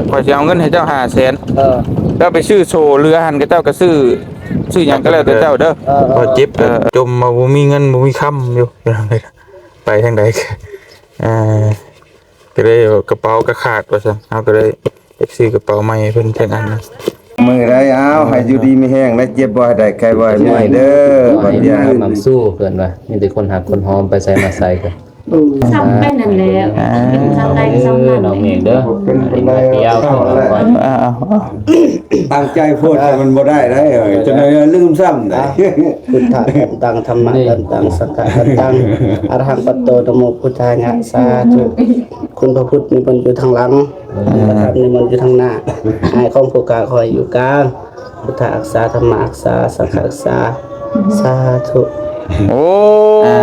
ຂ້ອຍຊິເອົາເງິນໃຫ້ເຈົ້າຫ້າແສນ ເອີ ເຈົ້າໄປຊື້ໂສ້ເຫຼືອຫັ້ນ ຂະເຈົ້າກໍຊື້ ຊື້ຫຍັງກໍແລ້ວແຕ່ເຈົ້າເດີ ເອີ ເອີ ຂ້ອຍເຈັບ ເອີ ຈົມມາບໍ່ມີເງິນບໍ່ມີຄຳຢູ່ ໄປທາງໃດ ອ່າ ກໍເລີຍວ່າກະເປົາກໍຂາດວ່າຊັ້ນ ເຮົາກໍເລີຍຢາກຊື້ກະເປົາໃໝ່ໃຫ້ເພິ່ນຈັກອັນນະ ມື້ໃດ ອ້າວ ໃຫ້ຢູ່ດີມີແຮງ ໄດ້ເຈັບບໍ່ໃຫ້ໄດ້ ໄຂ້ບໍ່ໃຫ້ເມື່ອຍເດີ ບັດນີ້ ໝ່ຳຊູ່ເພິ່ນວ່າ ມີແຕ່ຄົນຮັກຄົນຫອມ ໄປໃສມາໃສກໍ ສ່ຳໄປນັ້ນແຫຼະ ອ່າ ສ່ຳໃດກໍສ່ຳນັ້ນ ນ້ອງເມກເດີ ເປັນຄົນໃດ ດຽວ ອ່າ ຕັ້ງໃຈໂພດ ມັນບໍ່ໄດ້ໄດ໋ ເອີ ຈະໄດ້ລືມຊ້ຳໄດ໋ ພຸດທະກັນຕັງ ທຳມະກັນຕັງ ສັງຄະກັນຕັງ ອະລະຫັງປັດໂຕ ນະໂມພຸດທາຍະ ສາທຸ ຄຸນພະພຸດນິມົນຢູ່ທາງຫຼັງ ເອີ ພະທຳນິມົນຢູ່ທາງໜ້າ ໃຫ້ຂອງຜູ້ກາຂໍໃຫ້ຢູ່ກາງ ພຸດທະຮັກສາ ທຳມະຮັກສາ ສັງຄະຮັກສາ ສາທຸ ໂອ້ ອ່າ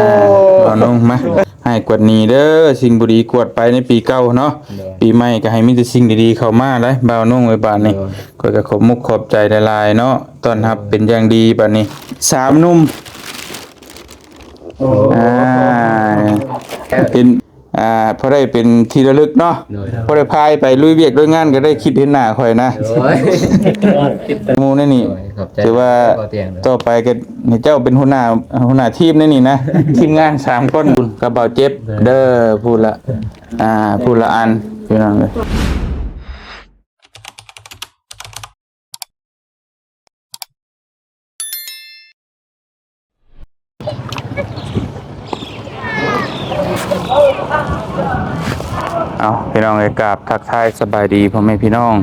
ບ່າວນົງ ມາ ໃຫ້ກວດໜີເດີ ສິ່ງບໍ່ດີກວດໄປໃນປີເກົ່າເນາະ ໂດຍ ປີໃໝ່ກໍໃຫ້ມີແຕ່ສິ່ງດີໆເຂົ້າມາໄດ໋ ບ່າວນົງເອີຍ ບາດນີ້ ໂດຍ ຂ້ອຍກໍຂອບມຸກຂອບໃຈຫຼາຍໆເນາະ ຕ້ອນຮັບເປັນຢ່າງດີ ບາດນີ້ ສາມໜຸ່ມ ໂອ້ ອ່າ ເປັນ ອ່າ ພໍໄດ້ເປັນທີ່ລະລຶກເນາະ ໂດຍ ພໍໄດ້ພາໄປລຸຍວຽກລຸຍງານ ກໍໄດ້ຄິດເຫັນໜ້າຂ້ອຍນະ ໂດຍ ໝູ່ໃນນີ້ ໂດຍ ຂອບໃຈ ຖືວ່າ ຕໍ່ໄປກໍໃຫ້ເຈົ້າເປັນຫົວໜ້າ ຫົວໜ້າທີມໃນນີ້ນະ ທີມງານສາມຄົນ ກັບບ່າວເຈັບ ໂດຍ ເດີ ຜູ້ລະ ອ່າ ຜູ້ລະອັນ ພີ່ນ້ອງເອີຍ. ເອົາ ພີ່ນ້ອງເອີຍ ກາບທັກທາຍສະບາຍດີພໍ່ແມ່ພີ່ນ້ອງ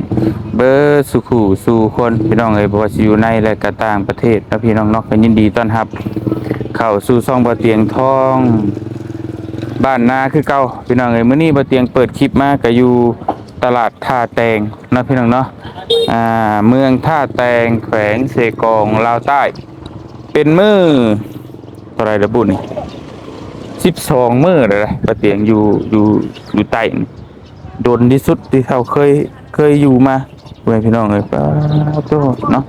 ເບິດສູ່ຄູ່ສູ່ຄົນ ພີ່ນ້ອງເອີຍ ບໍ່ວ່າຊິຢູ່ໃນ ແລະ ກະຕ່າງປະເທດເນາະ ພີ່ນ້ອງເນາະ ກໍຍິນດີຕ້ອນຮັບເຂົ້າສູ່ຊ່ອງບ່າວຕຽງທອງ ບ້ານນາຄືເກົ່າ ພີ່ນ້ອງເອີຍ. ມື້ນີ້ບ່າວຕຽງເປີດຄລິບມາ ກໍຢູ່ຕະຫຼາດທ່າແຕງເນາະ ພີ່ນ້ອງເນາະ ອ່າ ເມືອງທ່າແຕງ ແຂວງເຊກອງ ລາວໃຕ້. ເປັນມື້ເທົ່າໃດລະບຸນີ້ ສິບສອງມື້ແລ້ວນະ ບ່າວຕຽງຢູ່ ຢູ່ ຢູ່ໃຕ້ນີ້ ດົນທີ່ສຸດທີ່ເຮົາເຄີຍ ເຄີຍຢູ່ມາ ພໍ່ແມ່ພີ່ນ້ອງເອີຍ ປາໂທ້ເນາະ.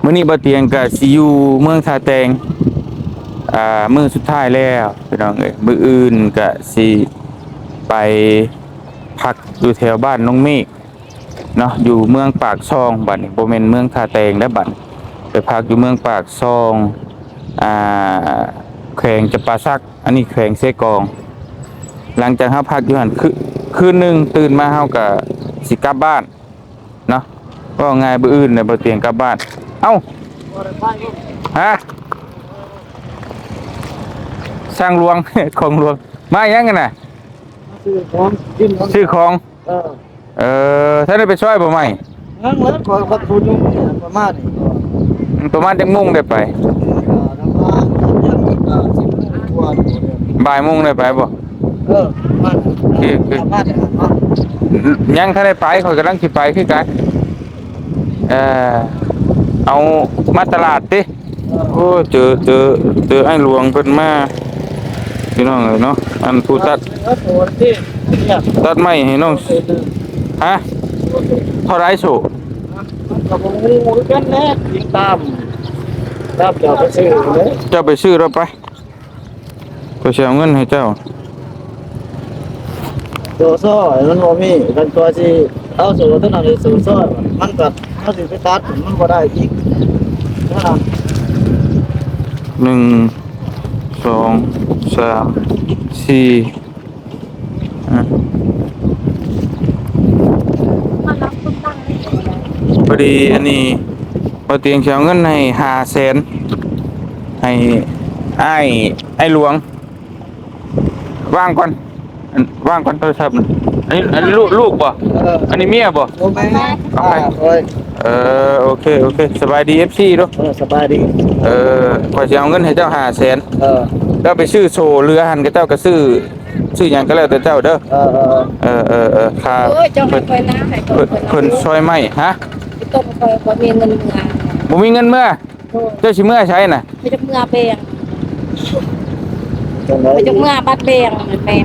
ມື້ນີ້ບ່າວຕຽງກະຊິຢູ່ເມືອງທ່າແຕງ ອ່າ ມື້ສຸດທ້າຍແລ້ວ ພີ່ນ້ອງເອີຍ. ມື້ອື່ນກະຊິໄປພັກຢູ່ແຖວບ້ານນ້ອງເມກ ເນາະ ຢູ່ເມືອງປາກຊ່ອງ ບັດນີ້ບໍ່ແມ່ນເມືອງທ່າແຕງແລ້ວ ບັດໄປພັກຢູ່ເມືອງປາກຊ່ອງ ອ່າ ແຂວງຈຳປາສັກ ອັນນີ້ແຂວງເຊກອງ. ຫຼັງຈາກເຮົາພັກຢູ່ຫັ້ນຄື ຄືນໜຶ່ງ ຕື່ນມາເຮົາກະຊິກັບບ້ານເນາະ ເວົ້າງ່າຍມື້ອື່ນນະ ບ່າວຕຽງກັບບ້ານ. ເອົ້າ ຮະ ຊ່າງຫຼວງ ຂອງຫຼວງ ມາຫຍັງຫັ້ນນະ? ຊື້ຂອງກິນ ຊື້ຂອງ ເອີ ເອີ ທ່ານໄດ້ໄປຊ່ອຍບໍ່ໄມ້? ຍັງແລ້ວ ຂ້ອຍພັກຢູ່ນີ້ ປະມານນີ້ ປະມານຈັກໂມງໄດ້ໄປ? ປະມານ ບ່າຍໂມງໄດ້ໄປບໍ່? ເອີ ປະມານນັ້ນ ໂອເຄ ໂອເຄ ປະມານນັ້ນເນາະ ຍັງທັນໄດ້ໄປ ຂ້ອຍກຳລັງຊິໄປຄືກັນ. ເອີ ເອົາມາຕະຫຼາດຕິ? ໂອ້ ເຈີ ເຈີ ເຈີອ້າຍຫຼວງເພິ່ນມາ ພີ່ນ້ອງເອີຍເນາະ ອັນຜູ້ຕັດ ຕັດໄມ້ໃຫ້ນ້ອງ ຮະ ເທົ່າໃດໂສ? ກໍບໍ່ຮູ້ຄືກັນແຫຼະ ຕິດຕາມ ຕາມເຈົ້າໄປຊື້ເດ້ ເຈົ້າໄປຊື້ລະໄປ. ຂ້ອຍຊິເອົາເງິນໃຫ້ເຈົ້າ ໂຊຊ້ອຍມັນບໍ່ມີ ຄັນຕົວຊິເອົາໂຊຕົວນັ້ນໂຊຊ້ອຍ ມັນກໍ ເຮົາຊິໄປຕັດມັນບໍ່ໄດ້ອີກ ເທົ່ານັ້ນ ໜຶ່ງ ສອງ ສາມ ສີ່ ອ່າ ພໍດີອັນນີ້ ບ່າວຕຽງຊິເອົາເງິນໃຫ້ຫ້າແສນ ໃຫ້ອ້າຍ ອ້າຍຫຼວງ ວາງກ່ອນ ອັນ ວາງກ່ອນໂທລະສັບນະ ອັນນີ້ ອັນນີ້ລູກ ລູກບໍ່? ເອີ ອັນນີ້ເມຍບໍ່? ບໍ່ແມ່ນ ເອົາໃຜ? ເອີ ໂອເຄ ໂອເຄ ສະບາຍດີ ເອັຟຊີ ເດີ ເອີ ສະບາຍດີ ເອີ ຂ້ອຍຊິເອົາເງິນໃຫ້ເຈົ້າຫ້າແສນ ເອີ ເຈົ້າໄປຊື້ໂສ້ເຫຼືອຫັ້ນ ຂະເຈົ້າກໍຊື້ ຊື້ຫຍັງກໍແລ້ວແຕ່ເຈົ້າເດີ ເອີ ເອີ ເອີ ເອີ ເອີ ເອີ ຄ່າ ໂອ້ຍ ເຈົ້າໃຫ້ຂ້ອຍນະ ໃຫ້ຂ້ອຍ ເພິ່ນ ເພິ່ນຊ່ອຍໄມ້ ຮະ? ຕ້ອງຂ້ອຍ ບໍ່ມີເງິນເມືອ ບໍ່ມີເງິນເມືອ? ໂດຍ ເຈົ້າຊິເມືອໃສນະ? ຂ້ອຍຈະເມືອແບງ ຂ້ອຍຈະເມືອບ້ານແບງ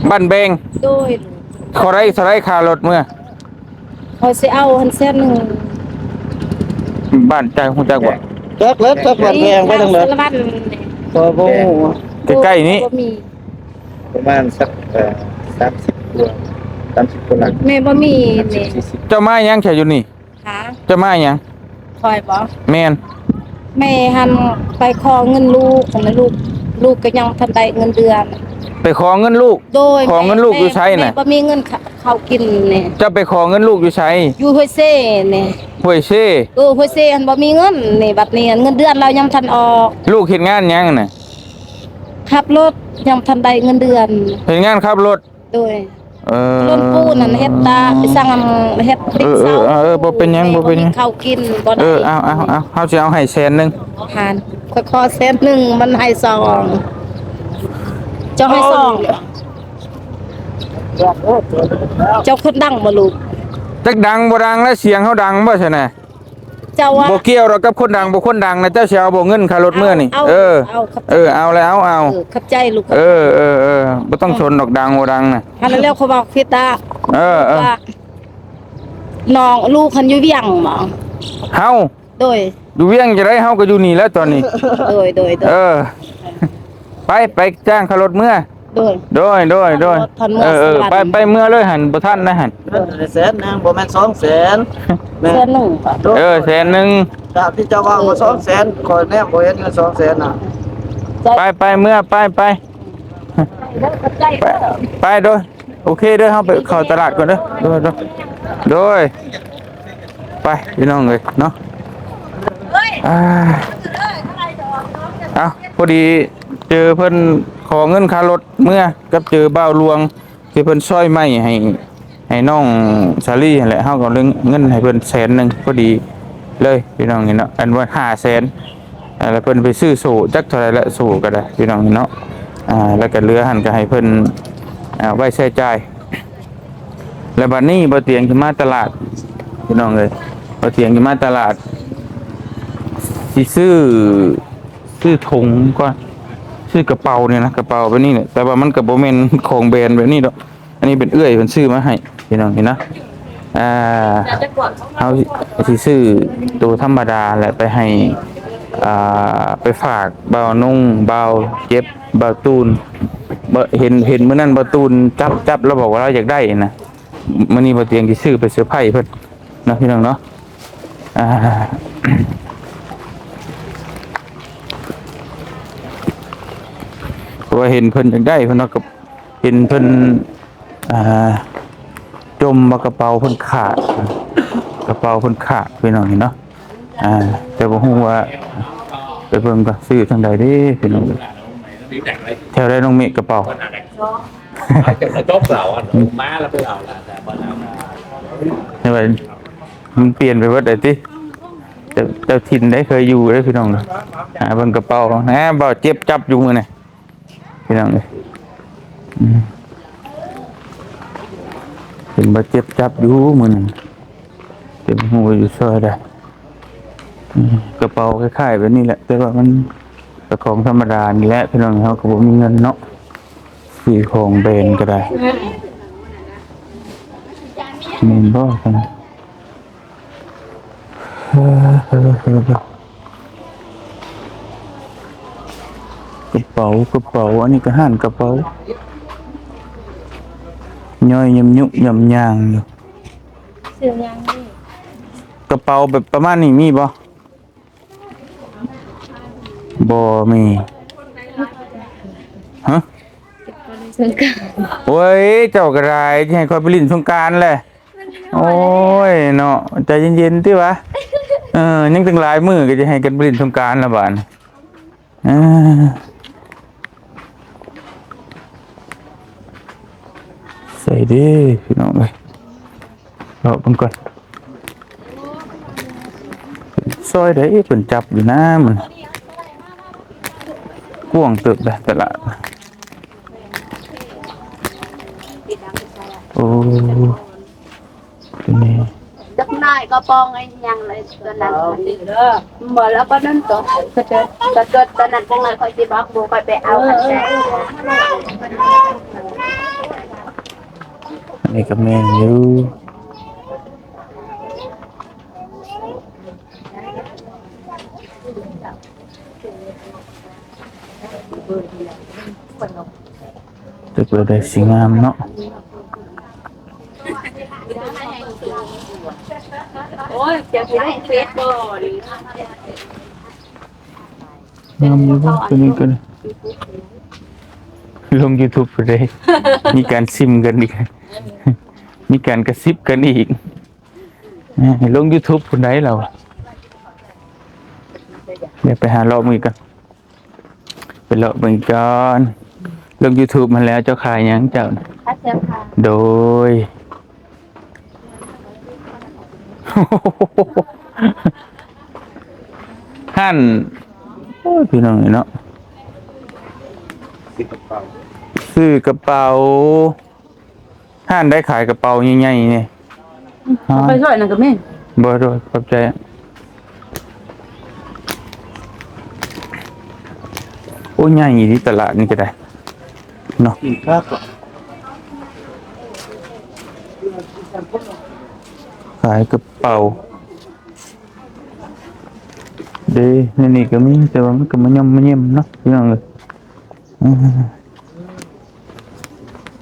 ແມ່ນ ບ້ານແບງ ໂດຍ ເທົ່າໃດ ເທົ່າໃດຄ່າລົດເມືອ? ຂ້ອຍຊິເອົາຫັ້ນແສນໜຶ່ງ ບ້ານເຈົ້າຮູ້ຈັກບໍ່? ຈັກແລ້ວ ຈັກບ້ານແບງໄປທາງໃດ ສາລະວັນ ຂ້ອຍບໍ່ຮູ້ ໃກ້ໆນີ້ ບໍ່ມີ ປະມານສັກ ເອີ ສາມສິບກວ່າ ສາມສິບຄົນລະ ແມ່ບໍ່ມີນີ້. ເຈົ້າມາຫຍັງຊະຢູ່ນີ້? ຫາ? ເຈົ້າມາຫຍັງ? ຂ້ອຍບໍ? ແມ່ນ. ແມ່ຫັ້ນໄປຂໍເງິນລູກຫັ້ນນະ ລູກ ລູກກໍຍັງບໍ່ທັນໄດ້ເງິນເດືອນ. ໄປຂໍເງິນລູກ? ໂດຍ. ຂໍເງິນລູກຢູ່ໃສນະ? ແມ່ບໍ່ມີເງິນ ເຂົ້າກິນນີ້. ເຈົ້າໄປຂໍເງິນລູກຢູ່ໃສ? ຢູ່ຫ້ວຍເຊນີ້. ຫ້ວຍເຊ? ເອີ ຫ້ວຍເຊຫັ້ນບໍ່ມີເງິນນີ້. ບັດນີ້ເງິນເດືອນລາວຍັງບໍ່ທັນອອກ. ລູກເຮັດງານຫຍັງນະ? ຂັບລົດ ຍັງບໍ່ທັນໄດ້ເງິນເດືອນ. ເຮັດງານຂັບລົດ? ໂດຍ. ເອີ ລົດປູນຫັ້ນເຮັດຕາ ໄປສັ່ງເຮັດ ເອີ ເອີ ເອີ ບໍ່ເປັນຫຍັງ ບໍ່ເປັນຫຍັງ ເຂົ້າກິນບໍ່ໄດ້. ເອີ ເອົາ ເອົາ ເອົາ ເຮົາຊິເອົາໃຫ້ແສນໜຶ່ງ. ຫັ້ນ ຂ້ອຍຂໍແສນໜຶ່ງ ມັນໃຫ້ສອງ. ເຈົ້າໃຫ້ສອງ. ເຈົ້າຄົນດັງບໍ່ລູກ? ຈັກດັງບໍ່ດັງແລ້ວ ສຽງເຮົາດັງບໍ່ຊັ້ນນະ? ເຈົ້າວ່າ ບໍ່ກ່ຽວດອກກັບຄົນດັງບໍ່ຄົນດັງນະ. ເຈົ້າຊິເອົາບໍ່ເງິນຄ່າລົດເມືອນີ້? ເອົາ ເອີ ເອົາ ເອີ ເອົາແລ້ວ ເອົາ ເອົາ. ເອີ ຂອບໃຈລູກ. ເອີ ເອີ ເອີ ບໍ່ຕ້ອງ ເອີ ສົນດອກ ດັງບໍ່ດັງນະ. ອັນນັ້ນແລ້ວ ເຂົາເວົ້າຜິດລະ. ເອີ ເອີ ວ່າ ນ້ອງລູກຫັ້ນຢູ່ວຽງບໍ? ເຮົາ? ໂດຍ. ຢູ່ວຽງຈັ່ງໃດ ເຮົາກໍຢູ່ນີ້ແຫຼະຕອນນີ້. ໂດຍ ໂດຍ ໂດຍ. ເອີ ໄປ ໄປຈ້າງຄ່າລົດເມືອ. ໂດຍ ໂດຍ ໂດຍ ໂດຍ. ເອີ ເອີ ໄປ ໄປເມືອເລີຍຫັ້ນ ບໍ່ທັນນະຫັ້ນ. ແສນໜຶ່ງ ບໍ່ແມ່ນສອງແສນ. ແມ່ນ ແສນໜຶ່ງ. ເອີ ແສນໜຶ່ງ. ຕາມທີ່ເຈົ້າເວົ້າວ່າສອງແສນ ຂ້ອຍແນມບໍ່ເຫັນເງິນສອງແສນນະ. ໄປ ໄປເມືອ ໄປ ໄປ ໄປ ໄປໂດຍ. ໂອເຄເດີ ເຮົາໄປເຂົ້າຕະຫຼາດກ່ອນເດີ. ໂດຍ ໂດຍ ໂດຍ. ໄປພີ່ນ້ອງເອີຍເນາະ. ອ່າ ເອົາ ພໍດີເຈີເພິ່ນຂໍເງິນຄ່າລົດເມືອ ກັບເຈີບ່າວຫຼວງທີ່ເພິ່ນຊ່ອຍໄມ້ໃຫ້ ໃຫ້ນ້ອງສາລີຫັ້ນແຫຼະ. ເຮົາກໍເງິນໃຫ້ເພິ່ນແສນໜຶ່ງພໍດີເລີຍພີ່ນ້ອງເອີຍເນາະ. ອັນວ່າຫ້າແສນ ອ່າ ແລ້ວເພິ່ນໄປຊື້ໂສ້ຈັກເທົ່າໃດລະ ໂສ້ກໍໄດ້ພີ່ນ້ອງເນາະ. ອ່າ ແລ້ວກໍເຫຼືອຫັ້ນກໍໃຫ້ເພິ່ນ ອ່າ ໄວ້ໃຊ້ຈ່າຍ. ແລ້ວບັດນີ້ບ່າວຕຽງຊິມາຕະຫຼາດພີ່ນ້ອງເອີຍ. ບ່າວຕຽງຊິມາຕະຫຼາດ ຊິຊື້ ຊື້ຖົງກ່ອນ ຊື້ກະເປົານີ້ນະ ກະເປົາແບບນີ້ແຫຼະ. ແຕ່ວ່າມັນກໍບໍ່ແມ່ນຂອງແບຣນແບບນີ້ດອກ. ອັນນີ້ເປັນເອື້ອຍເພິ່ນຊື້ມາໃຫ້ພີ່ນ້ອງເຫັນນະ. ອ່າ ເຮົາຊິຊື້ໂຕທຳມະດາແຫຼະ ໄປໃຫ້ ອ່າ ໄປຝາກບ່າວນຸ່ງ ບ່າວເຈັບ ບ່າວຕູນ. ເຫັນ ເຫັນມື້ນັ້ນບ່າວຕູນຈັບ ຈັບ ລາວບອກວ່າລາວຢາກໄດ້ນະ. ມື້ນີ້ບ່າວຕຽງຊິຊື້ໄປເຊີໄພເພິ່ນເນາະ ພີ່ນ້ອງເນາະ. ອ່າ ເພາະວ່າເຫັນເພິ່ນຢາກໄດ້ ເພິ່ນວ່າ ເຫັນເພິ່ນ ອ່າ ຈົ່ມວ່າກະເປົາເພິ່ນຂາດ ກະເປົາເພິ່ນຂາດ ພີ່ນ້ອງເຫັນເນາະ. ອ່າ ແຕ່ບໍ່ຮູ້ວ່າ ໄປເບິ່ງກ່ອນ ຊື້ທາງໃດເດ້ ພີ່ນ້ອງ. ແຖວໃດນ້ອງເມກກະເປົາ? ຈບແລ້ວ ມາແລ້ວໄປເອົາລະ ແຕ່ບໍ່ໄດ້ເອົາລະ ໃຫ້ວ່າ ມັນປ່ຽນໄປເບິດແລ້ວຕິ. ເຈົ້າ ເຈົ້າຖິ່ນໄດ້ເຄີຍຢູ່ເດ້ພີ່ນ້ອງ. ຫາເບິ່ງກະເປົາ ແໜ່ ບ່າວເຈັບຈັບຢູ່ມື້ນີ້ພີ່ນ້ອງເອີຍ. ອືມ ເຫັນບ່າວເຈັບຈັບຢູ່ມື້ນັ້ນ ແຕ່ບໍ່ຮູ້ວ່າຢູ່ຊອຍໃດ. ອືມ ກະເປົາຄ້າຍໆແບບນີ້ແຫຼະ ແຕ່ວ່າມັນກະຂອງທຳມະດານີ້ແຫຼະພີ່ນ້ອງ. ເຮົາກໍບໍ່ມີເງິນເນາາະ ຊື້ຂອງແບຣນກໍໄດ້. ແມ່ນບໍ່? ກະເປົາ ກະເປົາ ອັນນີ້ກໍຮ້ານກະເປົາ ຍ່ອຍຍຳຍຸຍຳຍາງຢູ່. ຊື້ຫຍັງນີ້? ກະເປົາແບບປະມານນີ້ມີບໍ່? ບໍ່ມີ. ຮະ? ສົງການ. ໂອ້ຍ ເຈົ້າກໍໄດ້ ຊິໃຫ້ຂ້ອຍໄປຫຼິ້ນສົງການແຫຼະ. ໂອ້ຍເນາະ ໃຈເຢັນໆຕິວະ. ເອີ ຍັງຕັ້ງຫຼາຍມື້ກໍຈະໃຫ້ກັນໄປຫຼິ້ນສົງການລະບາດນີ້. ເອີ ໃສເດ້ພີ່ນ້ອງເອີຍ ເລາະເບິ່ງກ່ອນ. ຊອຍໃດເພິ່ນຈັບຢູ່ນະ ມັນກວ້າງເຕີບເດ້ຕະຫຼາດ. ໂອ້ ຕົວນີ້ ຈັກໜ້ອຍກໍປອງໄອ້ຫຍັງເລີຍຕົວນັ້ນ. ບໍ່ ແລ້ວກໍນັ້ນຕົວ ກະເກີດ ກະເກີດຕົວນັ້ນ ຈັກໜ້ອຍຂ້ອຍຊິບອກໝູ່ຂ້ອຍໄປເອົາ. ອັນນີ້ກໍແມ່ນຢູ່. ຈັກແບບໃດຊິງາມເນາະ. ໂອ້ຍ ຈະເຮັດເຟສບໍ່ນີ້ ງາມຢູ່ບໍ່? ຕົວນີ້ກໍໄດ້ ລົງຢູທູບພຸ້ນເດ້ ມີການຊິມກັນອີກ ມີການກະຊິບກັນອີກ ເອີ ໃຫ້ລົງຢູທູບພຸ້ນໃດ໋ລາວ. ດຽວໄປຫາເລາະມື້ກ່ອນ ໄປເລາະເບິ່ງກ່ອນ ລົງຢູທູບຫັ້ນແລ້ວ ເຈົ້າຂາຍຫຍັງເຈົ້າ? ຂາຍເສື້ອຜ້າ. ໂດຍ ຫັ້ນ ໂອ້ຍ ພີ່ນ້ອງເອີຍເນາະ ຊື້ກະເປົາ ຊື້ກະເປົາ. ຮ້ານໃດຂາຍກະເປົາໃຫຍ່ໆນີ້? ເອົາໄປຊ່ອຍນັ້ນກໍມີ. ບໍ່ ໂດຍ ຂອບໃຈ. ໂອ້ ໃຫຍ່ອີ່ຫຼີຕະຫຼາດນີ້ກໍໄດ້ເນາະ. ຂາຍກະເປົາເດ້ ໃນນີ້ກໍມີ ແຕ່ວ່າມັນກໍມາຍ່ອມມາເຫຍິມເນາະ ພີ່ນ້ອງເອີຍ. ອື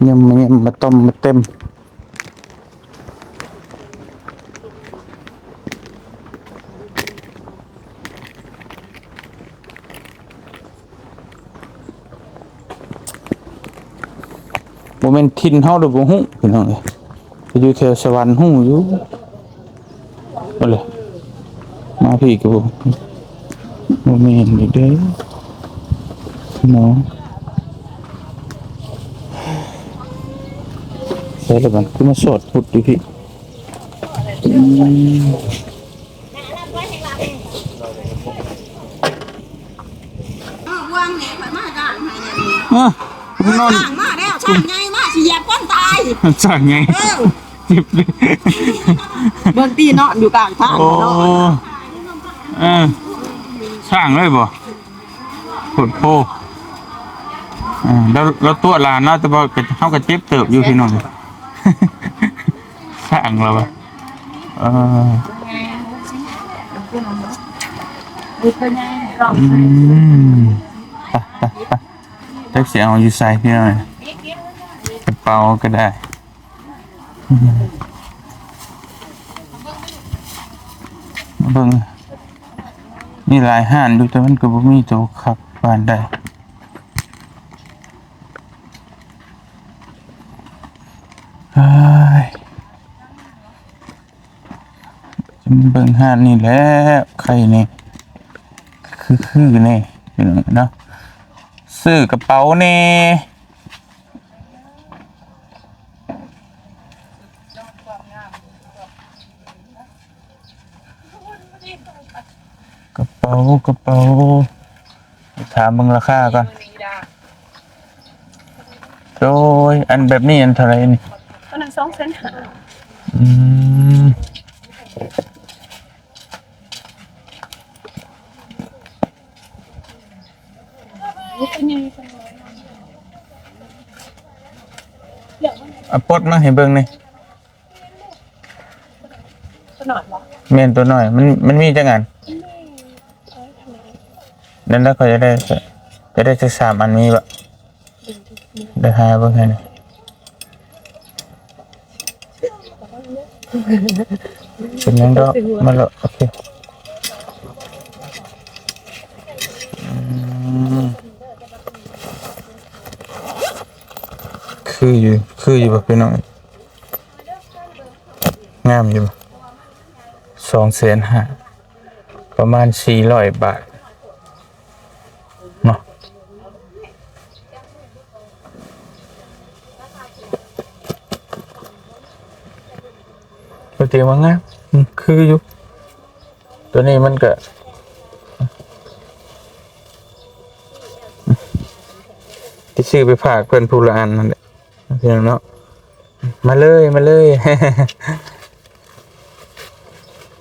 ມ ຍຳມາເຫຍິມ ມາຕ້ອມມາເຕັມ. ບໍ່ແມ່ນຖິ່ນເຮົາເດີ ບໍ່ຮູ້ ພີ່ນ້ອງເອີຍ. ໄປຢູ່ແຖວສະຫວັນຮູ້ຢູ່ ເອົາເລີຍ ມາພີ້ກໍບໍ່ ບໍ່ແມ່ນອີກເດ້ເນາະ. ໃສ່ລະບັດ ຄືມາສອດພຸດຢູ່ພີ້. ອືມ ເອີ ນອນ ຊ້າງມາແລ້ວ ຊ້າງໃຫຍ່ມາຊິຢຽບຄົນຕາຍ ຊ້າງໃຫຍ່ ເອີ ເບິ່ງຕີນອນຢູ່ກາງທາງ. ໂອ້ ເນາະ ເອີ ຊ້າງເລີຍບໍ່? ໂພດໂພ ເອີ ແລ້ວ ແລ້ວຕົວະຫຼານເນາະ ແຕ່ວ່າກໍ ເຮົາກໍເຈັບເຕີບຢູ່ພີ່ນ້ອງ ສ້າງແລ້ວວ່າ ເອີ ອືມ ໄປ ໄປ ໄປ ຈັກຊິເອົາຢູ່ໃສພີ່ນ້ອງ ກະເປົາກໍໄດ້. ເບິ່ງ ມີຫຼາຍຮ້ານຢູ່ ແຕ່ມັນກໍບໍ່ມີໂຕຄັກປານໃດ. ເອີຍ ເບິ່ງຮ້ານນີ້ແຫຼະ ໄຄແດ່ ຄືໆແດ່ເນາະ ຊື້ກະເປົາແດ່. ກະເປົາ ກະເປົາ ຖາມເບິ່ງລາຄາກ່ອນ. ໂດຍ ອັນແບບນີ້ອັນເທົ່າໃດນີ້? ຕົວນັ້ນສອງແສນຫ້າ. ອືມ ເອົາປົດມາໃຫ້ເບິ່ງແດ່. ຕົວນ້ອຍບໍ່? ແມ່ນ ຕົວນ້ອຍ ມັນ ມັນມີຈັກອັນ? ນັ້ນລະ ຂ້ອຍຢາກໄດ້ ຢາກໄດ້ຈັກສາມອັນ ມີບໍ່? ໄດ້ຫາເບິ່ງໃຫ້ແດ່. ເປັນຫຍັງດອກ ມາເລາະ ໂອເຄ. ອືມ ຄືຢູ່ ຄືຢູ່ບໍ່ພີ່ນ້ອງ? ງາມຢູ່ບໍ່? ສອງແສນຫ້າ ປະມານສີ່ຮ້ອຍບາດເນາະ. ປະຕິວ່າງາມ ອືມ ຄືຢູ່. ຕົວນີ້ມັນກະ ຊິຊື້ໄປຝາກເພິ່ນຜູ້ລະອັນນັ້ນແຫຼະ ພີ່ນ້ອງເນາະ. ມາເລີຍ ມາເລີຍ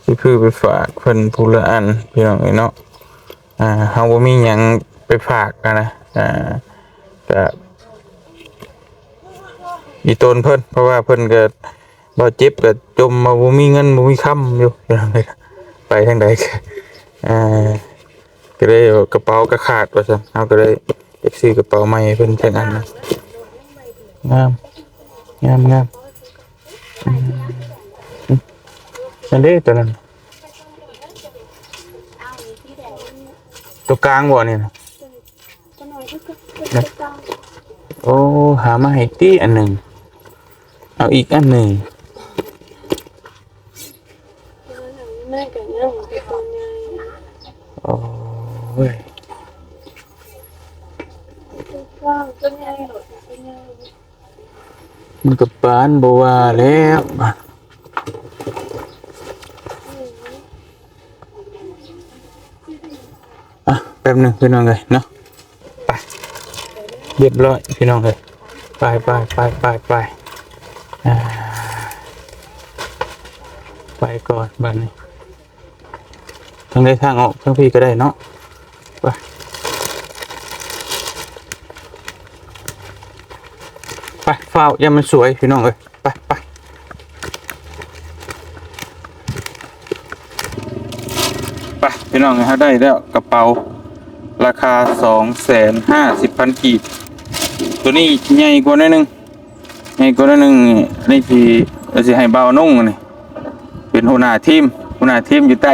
ຊິຊື້ໄປຝາກເພິ່ນຜູ້ລະອັນ ພີ່ນ້ອງເອີຍເນາະ. ອ່າ ເຮົາບໍ່ມີຫຍັງໄປຝາກຫັ້ນນະ ອ່າ ກະອີ່ຕົນເພິ່ນ ເພາະວ່າເພິ່ນກະ ບ່າວເຈັບກໍຈົ່ມວ່າບໍ່ມີເງິນບໍ່ມີຄຳຢູ່ ໄປທາງໃດກໍ ອ່າ ກໍເລີຍວ່າກະເປົາກໍຂາດວ່າຊັ້ນ ເຮົາກໍເລີຍຢາກຊື້ກະເປົາໃໝ່ໃຫ້ເພິ່ນຈັກອັນນະ. ງາມ ງາມ ງາມ ອືມ. ນັ້ນເດ້ ໂຕນັ້ນ ໂຕກາງບໍ່ນີ້ນະ? ນະ ໂອ້ ຫາມາໃຫ້ຕິອັນໜຶ່ງ ເອົາອີກອັນໜຶ່ງ. ໂອ້ຍ ມັນກໍປານບໍ່ວ່າແລ້ວ. ອ່ະ ແປັບໜຶ່ງພີ່ນ້ອງເອີຍເນາະ. ໄປ ຮຽບຮ້ອຍພີ່ນ້ອງເອີຍ. ໄປ ໄປ ໄປ ໄປ ໄປ ອ່າ ໄປກ່ອນບາດນີ້. ທາງໃດທາງອອກ ທາງພີ້ກໍໄດ້ເນາະ. ໄປ ໄປ ຟ້າວ ຢ່າມັນສວຍພີ່ນ້ອງເອີຍ. ໄປ ໄປ ໄປ ພີ່ນ້ອງເອີຍ ເຮົາໄດ້ແລ້ວ ກະເປົາລາຄາສອງແສນຫ້າສິບພັນກີບ. ໂຕນີ້ໃຫຍ່ກວ່າໜ້ອຍໜຶ່ງ ໃຫຍ່ກວ່າໜ້ອຍໜຶ່ງ. ອັນນີ້ຊິ ຊິໃຫ້ບ່າວນຸ່ງ ອັນນີ້ເປັນຫົວໜ້າທີມ ຫົວໜ້າທີມຢູ່ໃຕ້.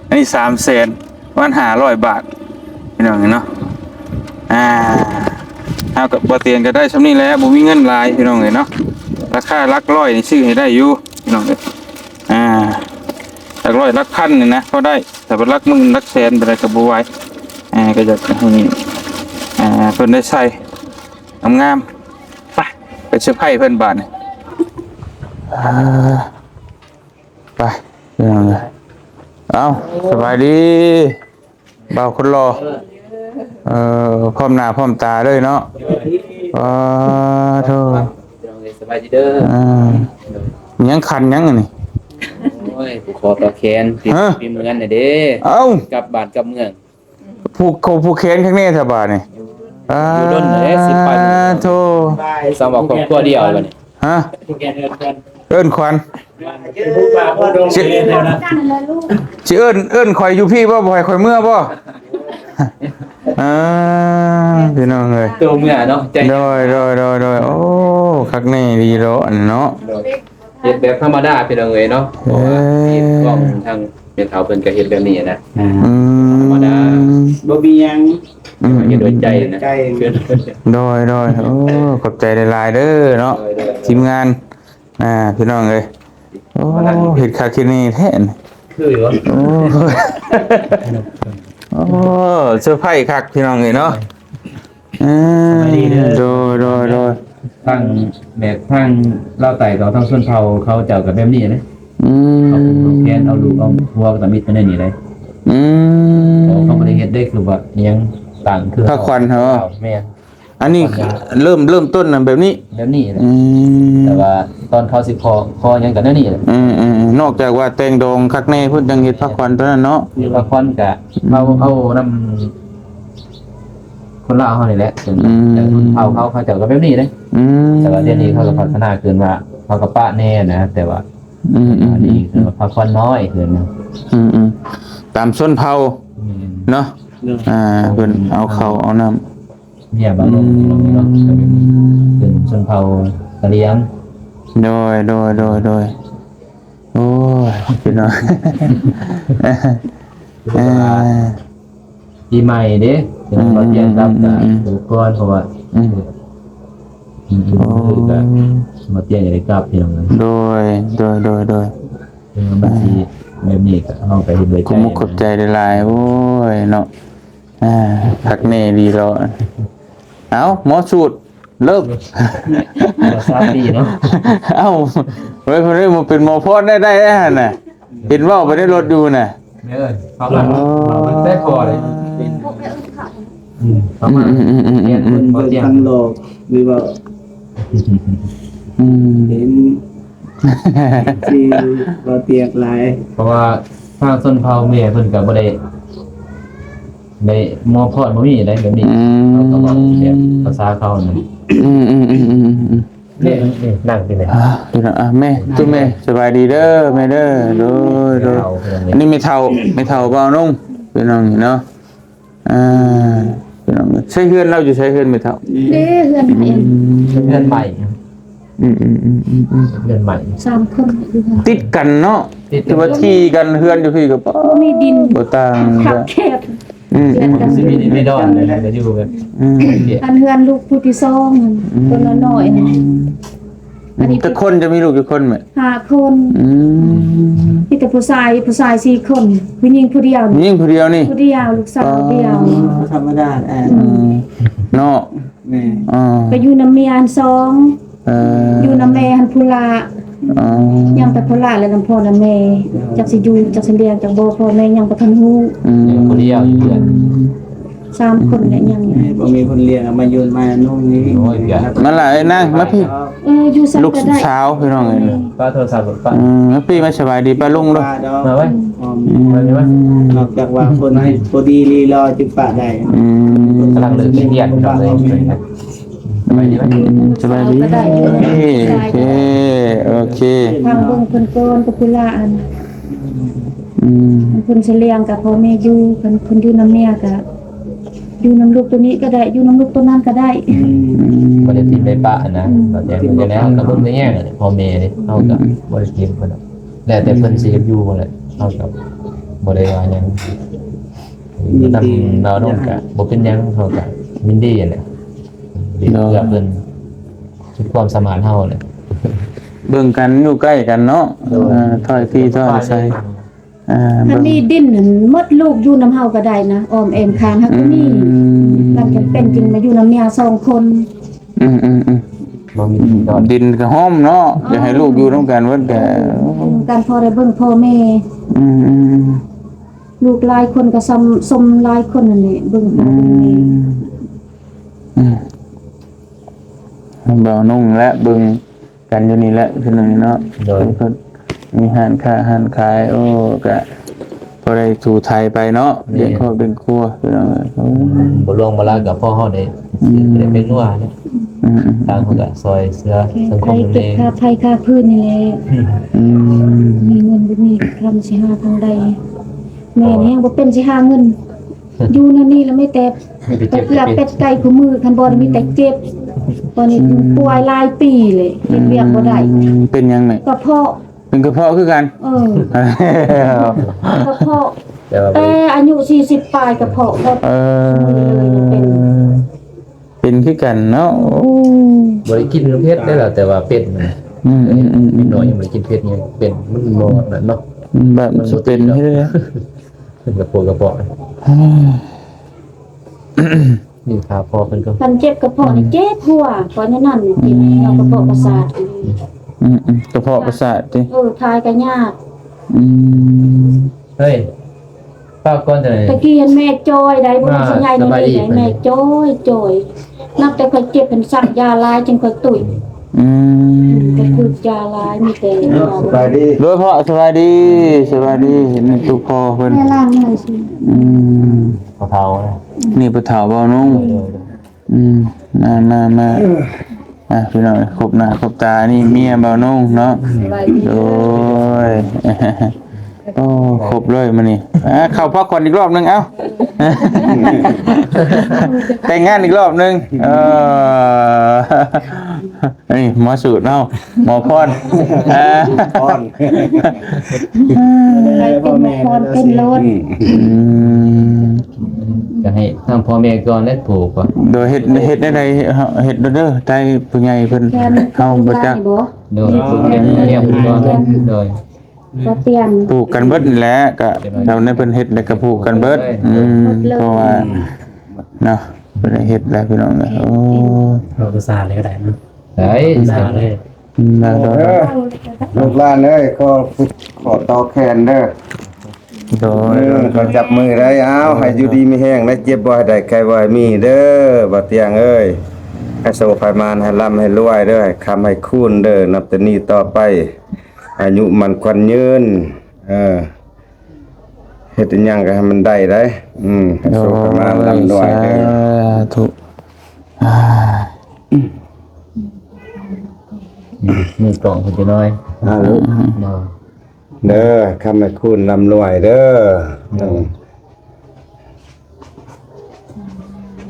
ອັນນີ້ສາມແສນ ປະມານຫ້າຮ້ອຍບາດ ພີ່ນ້ອງເອີຍເນາະ. ອ່າ ເຮົາກັບບໍ່ຕຽງກໍໄດ້ຊ່ຳນີ້ແຫຼະ ບໍ່ມີເງິນຫຼາຍພີ່ນ້ອງເອີຍເນາະ. ລາຄາຫຼັກຮ້ອຍນີ້ຊື້ໃຫ້ໄດ້ຢູ່ພີ່ນ້ອງເອີຍ. ອ່າ ຫຼັກຮ້ອຍຫຼັກພັນນີ້ນະພໍໄດ້ ແຕ່ວ່າຫຼັກໝື່ນຫຼັກແສນປານໃດກໍບໍ່ໄຫວ. ອ່າ ກໍຢາກໃຫ້ ອ່າ ເພິ່ນໄດ້ໃສ່ງາມໆ. ໄປ ໄປເຊີໄພເພິ່ນບາດນີ້. ອ່າ ໄປ ພີ່ນ້ອງເອີຍ. ເອົ້າ ສະບາຍດີ ບ່າວຄົນຫຼໍ່. ເອີ ພ້ອມໜ້າພ້ອມຕາເລີຍເນາະ. ໂດຍ ປາໂທ ພີ່ນ້ອງເອີຍ ສະບາຍດີເດີ. ອ່າ ຍັງຄັນຍັງອັນນີ້? ໂອ້ຍ ຜູກຄໍຕໍ່ແຂນ ຮະ ຕີເມືອນນະເດ້. ເອົ້າ ກັບບ້ານກັບເມືອງ ຜູກຄໍຜູກແຂນຂ້າງໃນສະບາດນີ້. ຢູ່ດົນເດ້ ອ່າ ສິໄປ ໂທ ສຳວ່າຄອບຄົວດຽວບັດນີ້. ຮະ ເອີ້ນຂວັນ ຊິ ຊິເອີ້ນ ເອີ້ນຂ້ອຍຢູ່ພີ້ບໍ່? ບໍ່ໃຫ້ຂ້ອຍເມືອບໍ່? ອ່າ ພີ່ນ້ອງເອີຍ ໂຕເມືອເນາະ ໃຈ ໂດຍ ໂດຍ ໂດຍ ໂດຍ. ໂອ້ ຄັກແນ່ດີເນາະ ອັນເນາະ ໂດຍ. ເຮັດແບບທຳມະດາພີ່ນ້ອງເອີຍເນາະ ເພາະວ່າ ເອີ ເຮັດຂອງທາງແມ່ເຖົ້າເພິ່ນກໍເຮັດແບບນີ້ນະ. ອືມ ທຳມະດາ ບໍ່ມີຫຍັງ. ອືມ ເຮັດດ້ວຍໃຈນະ ໃຈ. ໂດຍ ໂດຍ ໂອ້ ຂອບໃຈຫຼາຍໆເດີເນາະ ໂດຍ ໂດຍ ທີມງານ. ອ່າ ພີ່ນ້ອງເອີຍ ໂອ້ ເຮັດຄັກເຮັດແນ່ແທ້ ຄືຢູ່. ໂອ້ ໂອ້ ເຊີໄພຄັກພີ່ນ້ອງເອີຍເນາະ. ອືມ ສະບາຍດີເດີ ໂດຍ ໂດຍ ໂດຍ. ທາງແບບທາງລາວໃຕ້ເຂົາ ທາງຊົນເຜົ່າເຂົາເຈົ້າກໍແບບນີ້ເດ້. ອືມ ເຂົາເອົາແຂນ ເອົາລູກ ເອົາຜົວກໍຕຳອິດໄປແນວນີ້ເດ້. ອືມ ເຂົາ ເຂົາບໍ່ໄດ້ເຮັດເດ້ ຄືວ່າອີ່ຫຍັງຕ່າງ ຄືພາຂວັນເຮົາ. ແມ່ນ. ອັນນີ້ເລີ່ມ ເລີ່ມຕົ້ນນະແບບນີ້ ແບບນີ້ແຫຼະ. ອືມ ແຕ່ວ່າຕອນເຂົາຊິຂໍ ຂໍຫຍັງກໍແນວນີ້ແຫຼະ. ອືມໆ ນອກຈາກວ່າແຕ່ງດອງຄັກແນ່ ເພິ່ນຈັ່ງເຮັດພາຂວັນຕົວນັ້ນເນາະ. ພາຂວັນກະເອົາ ເອົານຳຄົນລາວເຮົານີ້ແຫຼະ. ອືມ ແຕ່ຄົນເຜົ່າເຂົາ ເຂົາເຈົ້າກໍແບບນີ້ເດ້. ອືມ ແຕ່ວ່າດຽວນີ້ເຂົາກໍພັດທະນາຂຶ້ນວ່າ ເຂົາກໍປະແນ່ນະ ແຕ່ວ່າ ອືມໆໆ ອັນນີ້ຄືວ່າພາຂວັນນ້ອຍຂຶ້ນນະ. ອືມໆ ຕາມຊົນເຜົ່າ. ແມ່ນ ເນາະ. ອ່າ ເພິ່ນເອົາເຂົ້າເອົານ້ຳ ເມຍບາງ ອືມ ເນາະ ເປັນຊົນເຜົ່າກະຫຼຽງ. ໂດຍ ໂດຍ ໂດຍ ໂດຍ. ໂອ້ຍ ພີ່ນ້ອງ ຄືວ່າ ອ່າ ປີໃໝ່ເດ້ ອືມ ມາຕຽງກັບ ອືມ ອືມ ອຸປະກອນ ເພາະວ່າ ອືມ ມື້ອື່ນ ໂອ້ ຄືກັນ ມາຕຽງໄດ້ກັບ ພີ່ນ້ອງເອີຍ. ໂດຍ ໂດຍ ໂດຍ ໂດຍ. ມັນຊິແບບນີ້ກໍ ເຮົາກໍເຮັດໄວ້ໃຈ ຂອບມຸກຂອບໃຈຫຼາຍໆ. ໂອ້ຍເນາະ ອ່າ ຄັກແນ່ດີເນາະ. ເອົ້າ ໝໍສູດ ເລີ່ມ ສາມປີເນາະ. ເອົ້າ ເວີ້ຍ ເພິ່ນເອີ້ນມາເປັນໝໍພອນໄດ້ ໄດ້ຫັ້ນນະ ເຫັນເວົ້າໄປໃນລົດຢູ່ນະ. ເອີ ເຂົາກໍ ໂອ້ ແຕ່ກໍເລີຍ ອືມ ເຂົາມາ ອືມໆໆໆ ຮຽນເພິ່ນບໍ່ຕຽງ ເບິ່ງທາງໂລກ ຫຼືວ່າ ອືມ ເຫັນ ທີ່ບໍ່ຕຽງຫຼາຍ ເພາະວ່າທາງຊົນເຜົ່າແມ່ເພິ່ນກໍບໍ່ໄດ້ ໄດ້ໝໍພອນ ບໍ່ມີໄດ໋ແບບນີ້. ອືມ ເຂົາກໍເວົ້າແບບພາສາເຂົານັ້ນ. ອືມໆໆໆໆ. ນີ້ ນີ້ນັ່ງທີ່ນີ້ ອ່າ ພີ່ນ້ອງ ອ່າ ແມ່ ຕູ້ແມ່ ສະບາຍດີເດີແມ່ເດີ. ໂດຍ ໂດຍ. ອັນນີ້ແມ່ເຖົ້າ ແມ່ເຖົ້າບ່າວນຸ່ງ ພີ່ນ້ອງເນາະ. ອ່າ ພີ່ນ້ອງ ໃຊ້ເຮືອນລາວຢູ່ໃສ ເຮືອນແມ່ເຖົ້າ? ເດ້ ເຮືອນໃໝ່ ອືມ ເຮືອນໃໝ່. ອືມໆໆໆໆ ເຮືອນໃໝ່ ສາມຄົນຢູ່ເຮືອນ ຕິດກັນເນາະ. ติด ແຕ່ວ່າທີ່ກັນເຮືອນຢູ່ພີ້ກໍບໍ່ ບໍ່ມີດິນ ບໍ່ຕ່າງ ຄັບແຄບ ອືມ ເຮືອນກັນ ຊິມີດິນມີດອນ ກໍຢູ່ແບບ ອືມ ອັນເຮືອນລູກຜູ້ທີສອງ ອືມ ຕົວນ້ອຍໆ ອັນນີ້ ຈັກຄົນ ຈະມີລູກຈັກຄົນແມ່? ຫ້າຄົນ ອືມ ມີແຕ່ຜູ້ຊາຍ ຜູ້ຊາຍສີ່ຄົນ ຜູ້ຍິງຜູ້ດຽວ ຜູ້ຍິງຜູ້ດຽວນີ້ ຜູ້ດຽວ ລູກສາວຜູ້ດຽວ ອໍ ທຳມະດາ ອືມ ເນາະ ແມ່ນ ອໍ ໄປຢູ່ນຳເມຍອັນສອງ ເອີ ຢູ່ນຳແມ່ຫັ້ນພຸ້ນລະ ອໍ ຍັງແຕ່ພຸ້ນລະ ແລະນຳພໍ່ນຳແມ່ ຈັກຊິຢູ່ ຈັກຊິລ້ຽງ ຈັກບໍ່ ພໍ່ແມ່ຍັງບໍ່ທັນຮູ້ ອືມ ຢູ່ຜູ້ດຽວຢູ່ເຮືອນ ສາມຄົນແຫຼະຍັງ ບໍ່ມີຄົນລ້ຽງ ເອົາມາຢູ່ມານຸ່ງນີ້ ໂອ້ຍ ມັນຫຼາຍນາງ ມາພີ້ ເອີ ຢູ່ໃສກໍໄດ້ ລູກສາວ ພີ່ນ້ອງເອີຍ ປ້າໂທລະສັບ ປ້າ ອືມ ມາພີ້ ມາສະບາຍດີປ້າລຸງເດີ້ ມາໄວ້ ອືມ ມານີ້ມາ ນອກຈາກວ່າຄົນໃຫ້ພໍດີລີຫຼໍ່ຈຶ່ງປະໄດ້ ອືມ ກຳລັງເລີກຮຽນ ພີ່ນ້ອງເອີຍ ສະບາຍດີ ສະບາຍດີ ໂອເຄ ໂອເຄ ທາງເບິ່ງເພິ່ນກ່ອນ ກໍຄືລະອັນ ອືມ ເພິ່ນຊິລ້ຽງກັບພໍ່ແມ່ຢູ່ ຄັນເພິ່ນຢູ່ນຳເມຍກໍຢູ່ນຳລູກໂຕນີ້ກໍໄດ້ ຢູ່ນຳລູກໂຕນັ້ນກໍໄດ້ ອືມ ບໍ່ໄດ້ຖິ້ມໄດ້ປະຫັ້ນນະ ອືມ ແຕ່ເພິ່ນກໍແລ້ວ ກໍເບິ່ງໄດ້ແຍງ ພໍ່ແມ່ເດ້ ເຮົາກໍ ອືມ ບໍ່ໄດ້ຖິ້ມເພິ່ນດອກ ແລ້ວແຕ່ເພິ່ນຊິເຮັດຢູ່ຫັ້ນແຫຼະ ເຮົາກໍບໍ່ໄດ້ວ່າຫຍັງ ນຳລາວນ້ອງກະບໍ່ເປັນຫຍັງ ເຮົາກະຍິນດີຫັ້ນແຫຼະ ເພື່ອເພິ່ນສຸດຄວາມສາມາດເຮົາແຫຼະ ເບິ່ງກັນຢູ່ໃກ້ກັນເນາະ ໂດຍ ເອີ ຖ້ອຍທີ່ຖ້ອຍອາໄສ ອ່າ ຄັນມີດິນນັ້ນໝົດ ລູກຢູ່ນຳເຮົາກໍໄດ້ນະ ອ້ອມແອ້ມຂ້າງເຮົາກໍມີ ອືມ ມັນຈຳເປັນຈຶ່ງມາຢູ່ນຳເມຍສອງຄົນ ອືມໆໆ ບໍ່ມີດິນກໍຫ້ອມເນາະ ຢາກໃຫ້ລູກຢູ່ນຳກັນເບິດແຕ່ ຢູ່ນຳກັນພໍໄດ້ເບິ່ງພໍ່ແມ່ ອືມໆໆ ລູກຫຼາຍຄົນກໍຊ່ຳ ສົມຫຼາຍຄົນນັ້ນແຫຼະ ເບິ່ງພໍ່ເບິ່ງແມ່ ອືມ ອືມ ບ່າວນຸ່ງແລະເບິ່ງກັນຢູ່ນີ້ແຫຼະ ຄືໜຶ່ງເນາະ ໂດຍ ເພິ່ນມີຮ້ານຄ້າຮ້ານຂາຍ ໂອ້ ກະພໍໄດ້ຖູໄຖໄປເນາະ ແມ່ນ ລ້ຽງຄອບລ້ຽງຄົວ ພີ່ນ້ອງເອີຍ ອືມ ບໍ່ຫຼວງບໍ່ຫຼາຍກໍພໍເຮົາໄດ້ ອືມ ໄດ້ເປັນຫົວເນາະ ອືມໆໆ ຕ່າງຄົນກໍຊ່ອຍເຫຼືອສັງຄົມ ເກັບຄ່າໄຟຄ່າຟືນນີ້ແຫຼະ ອືມ ມີເງິນບໍ່ມີຄຳຊິຫາທາງໃດ ແມ່ນີ້ຍັງບໍ່ເປັນຊິຫາເງິນ ຢູ່ແນວນີ້ລະມີແຕ່ໄປເກືອເປັດໄກ່ຄູ່ມື້ ຄັນບໍ່ມີແຕ່ເຈັບ ຕອນນີ້ ອືມ ປ່ວຍຫຼາຍປີເລີຍ ເຮັດວຽກບໍ່ໄດ້ ອືມ ເປັນຫຍັງແມ່? ກະເພາະ ເປັນກະເພາະຄືກັນ ເອີ ກະເພາະ ແຕ່ອາຍຸສີ່ສິບປາຍກະເພາະ ເອີ ເປັນ ເປັນຄືກັນເນາະ ໂອ້ ບໍ່ໄດ້ກິນເຜັດໄດ້ລະ ແຕ່ວ່າເປັນ ອືມໆໆ ເດັກນ້ອຍຍັງບໍ່ໄດ້ກິນເຜັດ ຍັງເປັນ ມັນບໍ່ນັ້ນເນາະ ແບບມັນຊິເປັນ ເຮັດໃດ ເປັນກະໂປະກະເພາະ ນີ້ຖ້າພໍ່ເພິ່ນກໍ ຄັນເຈັບກະເພາະນີ້ເຈັບຫົວ ເພາະແນວນັ້ນ ອືມ ເຈັບກະເພາະປະສາດ ອືມໆ ກະເພາະປະສາດຕິ ເອີ ຖ່າຍກະຍາກ ອືມ ເຮີ້ຍ ປາກກ່ອນເດີ ຕະກີ້ຫັ້ນແມ່ຈ່ອຍໄດ໋ ບໍ່ແມ່ນຊິໃຫຍ່ເທົ່ານີ້ໄດ໋ ແມ່ຈ່ອຍໆ ນັບແຕ່ຂ້ອຍເຈັບຫັ້ນສັກຢາຫຼາຍຈຶ່ງຄ່ອຍຕຸ້ຍ ອືມ ໄປປຶກຢາຫຼາຍ ມີແຕ່ຢາ ສະບາຍດີ ໂດຍພໍ່ ສະບາຍດີ ສະບາຍດີ ເຫັນຕູ່ພໍ່ເພິ່ນ ອືມ ພໍ່ເຖົ້າ ນີ້ພໍ່ເຖົ້າເວົ້ານຸ່ງ ໂດຍໆ ອືມ ມາ ມາ ມາ ອ່ະ ພີ່ນ້ອງ ຄົບໜ້າຄົບຕາ ນີ້ເມຍເບົາໂໜ່ງເນາະ ໂດຍ ໂອ້ ຄົບເລີຍມື້ນີ້ ອ່າ ເຂົ້າພັກຜ່ອນອີກລອບໜຶ່ງ ເອົ້າ ແຕ່ງງານອີກລອບໜຶ່ງ ເອີ ນີ້ໝໍສູດເຮົາ ໝໍພອນ ອ່າ ພອນ ໃຫ້ເປັນໝໍພອນເປັນໂລດ ອືມ ກໍໃຫ້ທາງພໍ່ແມ່ກ່ອນແຫຼະ ຜູກ ໂດຍ ເຮັດ ເຮັດແນວໃດ ເຮັດເດີ ໄທຜູ້ໃຫຍ່ເພິ່ນ ເຮົາບໍ່ຈັກ ໂດຍ ຜູກແຂນແນວເພິ່ນກ່ອນ ໂດຍ ບໍ່ປ່ຽນ ຜູກກັນເບິດນີ້ແຫຼະ ກໍແຖວໃນເພິ່ນເຮັດແລ້ວກໍຜູກກັນເບິດ ອືມ ເພາະວ່າເນາະ ເພິ່ນເຮັດແລ້ວ ພີ່ນ້ອງເອີຍ ໂອ້ ເວົ້າພາສາໃດກໍໄດ້ເນາະ ໄດ້ ພາສາເລີຍ ອືມ ເອີ ລູກຫຼານເອີຍ ຂໍ ຂໍຕໍ່ແຂນເດີ ໂດຍ ເອີ ຂໍຈັບມືໄດ້ ອ້າວ ໃຫ້ຢູ່ດີມີແຮງ ໄດ້ເຈັບບໍ່ໃຫ້ໄດ້ ໄຂ້ບໍ່ໃຫ້ມີເດີ ບ່າວຕຽງເອີຍ ໃຫ້ໂຊກໃຫ້ໝານ ໃຫ້ລ່ຳໃຫ້ລວຍເດີ ໃຫ້ຄ້ຳໃຫ້ຄູນເດີ ນັບແຕ່ນີ້ຕໍ່ໄປ ອາຍຸໝັ້ນຂວັນຍືນ ເອີ ເຮັດອີ່ຫຍັງກໍໃຫ້ມັນໄດ້ໄດ໋ ອືມ ໃຫ້ໂຊກໃຫ້ໝານ ໂດຍ ລ່ຳລວຍເດີ ສາທຸ ອ່າ ອືມ ມີກ້ອງເພິ່ນຈັກໜ້ອຍ ອ່າ ເດີ ຄ້ຳໃຫ້ຄູນລ່ຳລວຍເດີ ໂດຍ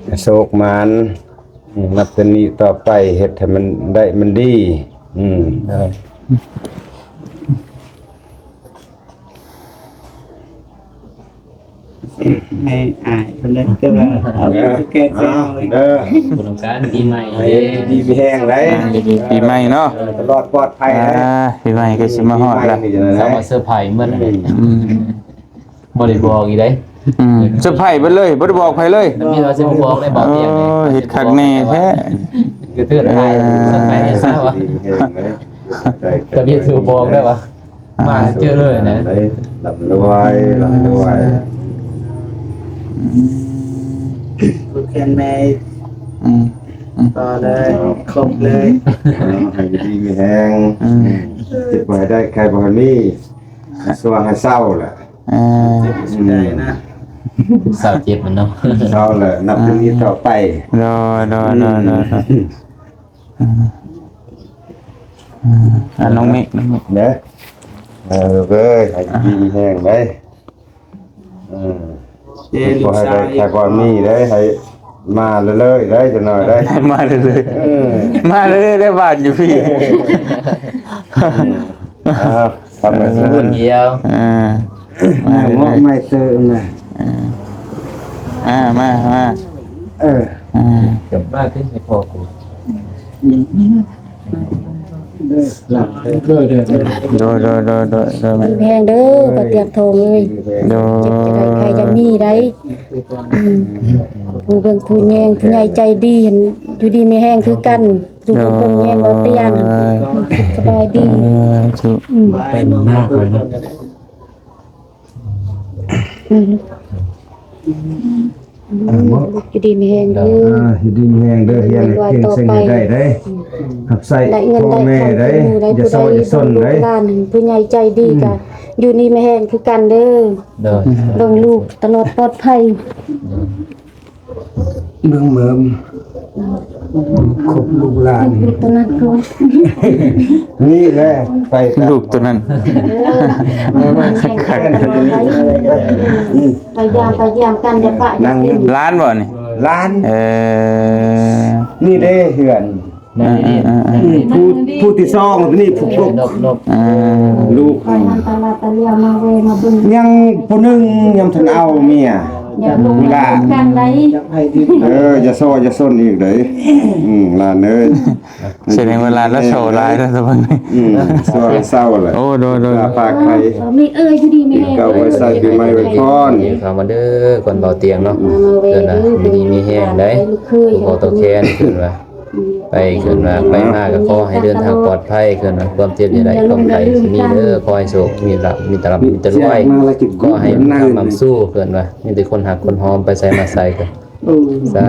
ໃຫ້ໂຊກໝານ ອືມ ນັບແຕ່ນີ້ຕໍ່ໄປ ເຮັດໃຫ້ມັນໄດ້ມັນດີ ອືມ ໂດຍ. ໃຫ້ອ້າຍເພິ່ນເດີ ແຕ່ວ່າເອົາແກ້ແຊວເລີຍ ເດີ ບຸນນຳກັນປີໃໝ່ ໃຫ້ດີມີແຮງໄດ໋ ອ່າ ດີໆ ປີໃໝ່ເນາະ ເອີ ຕະຫຼອດປອດໄພ ອ່າ ໄດ໋ ປີໃໝ່ກໍຊິມາຮອດລະ ສາມາດເຊີໄພໝົດແລ້ວ ອືມ ບໍ່ໄດ້ບອກອີກເດ້ ອືມ ເຊີໄພເບິດເລີຍ ບໍ່ໄດ້ບອກໃຜເລີຍ ມີວ່າຊິມາບອກໄດ້ບອກ ເອີ ເຮັດຄັກແນ່ແທ້ ກະເທື່ອນໄປ ເຊີໄພແນ່ຊະວ່າ ກະມີຊິບອກໄດ້ວ່າ ອ່າ ມາເຈີເລີຍນະ ໄດ້ ລ່ຳລວຍ ລ່ຳລວຍ ອືມ ຜູກແຂນແມ່ ອືມ ຕໍ່ເລີຍ ຄົບເລີຍ ເອົາໃຫ້ຢູ່ດີມີແຮງ ອືມ ເຈັບບໍ່ໃຫ້ໄດ້ ໄຂ້ບໍ່ໃຫ້ມີ ຊ່ວຍໃຫ້ເຊົາແຫຼະ ເອີ ເຈັບບໍ່ຊິໄດ້ນະ ເຊົາເຈັບມັນເນາະ ເຊົາແຫຼະ ນັບແຕ່ນີ້ຕໍ່ໄປ ໂດຍ ໂດຍ ໂດຍ ອືມ ອືມ ອ່າ ນ້ອງເມກ ນ້ອງເມກ ເດີ ເອີ ເອີ ໃຫ້ດີມີແຮງໄດ໋ ເອີ ເອີ ລູກຊາຍ ໃຫ້ພໍມີໄດ້ ໃຫ້ມາເລື້ອຍໆໄດ້ ຈັກໜ້ອຍໄດ້ ມາເລື້ອຍໆ ເອີ ມາເລື້ອຍໆໄດ້ ບ້ານຢູ່ພີ້ ເອີ ທຳເປັນບຸນດຽວ ເອີ ມາເລີຍ ເໝາະໃໝ່ເຕີມນະ ເອີ ອ່າ ມາ ມາ ເອີ ອ່າ ກັບມາຄືໃຫ້ພໍ່ກູ ໂດຍ ໂດຍ ໂດຍ ໂດຍ ໂດຍ ໂດຍ ແຮງເດີ ປະຕຽມໂທງເອີຍ ໂດຍ ເຈັບຈະໄດ້ໄຂ້ຢ່າມີໄດ໋ ອືມ ຜູ້ເບິ່ງຜູ້ແຍງ ຜູ້ໃຫຍ່ໃຈດີ ຢູ່ດີມີແຮງຄືກັນ ຢູ່ເບິ່ງແຍງບໍ່ຕຽງ ໂດຍ ສະບາຍດີ ເອີ ສາທຸ ອືມ ໄປນຳໜ້າໄປເນາະ ອືມ ອ່າ ເນາະ ຢູ່ດີມີແຮງເດີ ອ່າ ຢູ່ດີມີແຮງເດີ ຮຽນໃຫ້ເກັ່ງ ເສັງໃຫ້ໄດ້ເດ້ ຮັບໃຊ້ພໍ່ແມ່ໄດ້ ຢ່າເຊົາຢ່າຊົນເດ້ ຫຼານຜູ້ໃຫຍ່ໃຈດີກະ ຢູ່ດີມີແຮງຄືກັນເດີ ໂດຍ ເບິ່ງລູກຕະຫຼອດປອດໄພ ເບິ່ງເມີມ ຄົບລູກຫຼານ ລູກໂຕນັ້ນກ່ອນ ນີ້ແຫຼະ ໄປຕາມ ລູກໂຕນັ້ນ ເອີ ໄປຢາມ ໄປຢາມກັນ ຢ່າປະ ນາງ ຫຼານບໍ່ນີ້? ຫຼານ ເອີ ນີ້ເດ້ເຮືອນ ອ່າໆໆ ອືມ ຜູ້ ຜູ້ທີສອງ ນີ້ຜູ້ຄົບ ອ່າ ລູກ ຍັງຜູ້ໜຶ່ງຍັງບໍ່ທັນເອົາເມຍ ເວລາ ເອີ ຢ່າເຊົາຢ່າຊົນອີກເດ້ ອືມ ຫຼານເອີຍ ສະແດງວ່າຫຼານລະໂສຫຼາຍແລ້ວ ອືມ ຊ່ວຍເຊົາແຫຼະ ໂອ້ ໂດຍໆ ລາພາໄຄ ມີເອີຍ ຢູ່ດີມີແຮງ ເອົາໄວ້ໃຊ້ປີໃໝ່ໄວ້ພອນ ເຂົ້າມາເດີ ກ່ອນເບົາຕຽງເນາະ ເອີ ເພິ່ນວ່າຢູ່ດີມີແຮງໄດ໋ ຜູ້ເຖົ້າແກ່ເພິ່ນວ່າ ໄປເພິ່ນວ່າ ໄປມາກໍຂໍໃຫ້ເດີນທາງປອດໄພ ເພິ່ນວ່າ ຄວາມເຈັບຢ່າໄດ້ ຄວາມໄຂ້ຊິມີເດີ ຂໍໃຫ້ໂຊກມີລາບ ມີແຕ່ລ່ຳມີແຕ່ລວຍ ຂໍໃຫ້ມີຄຳນຳສູ່ ເພິ່ນວ່າ ມີແຕ່ຄົນຮັກຄົນຫອມ ໄປໃສມາໃສກໍ ໂອ້ ສາ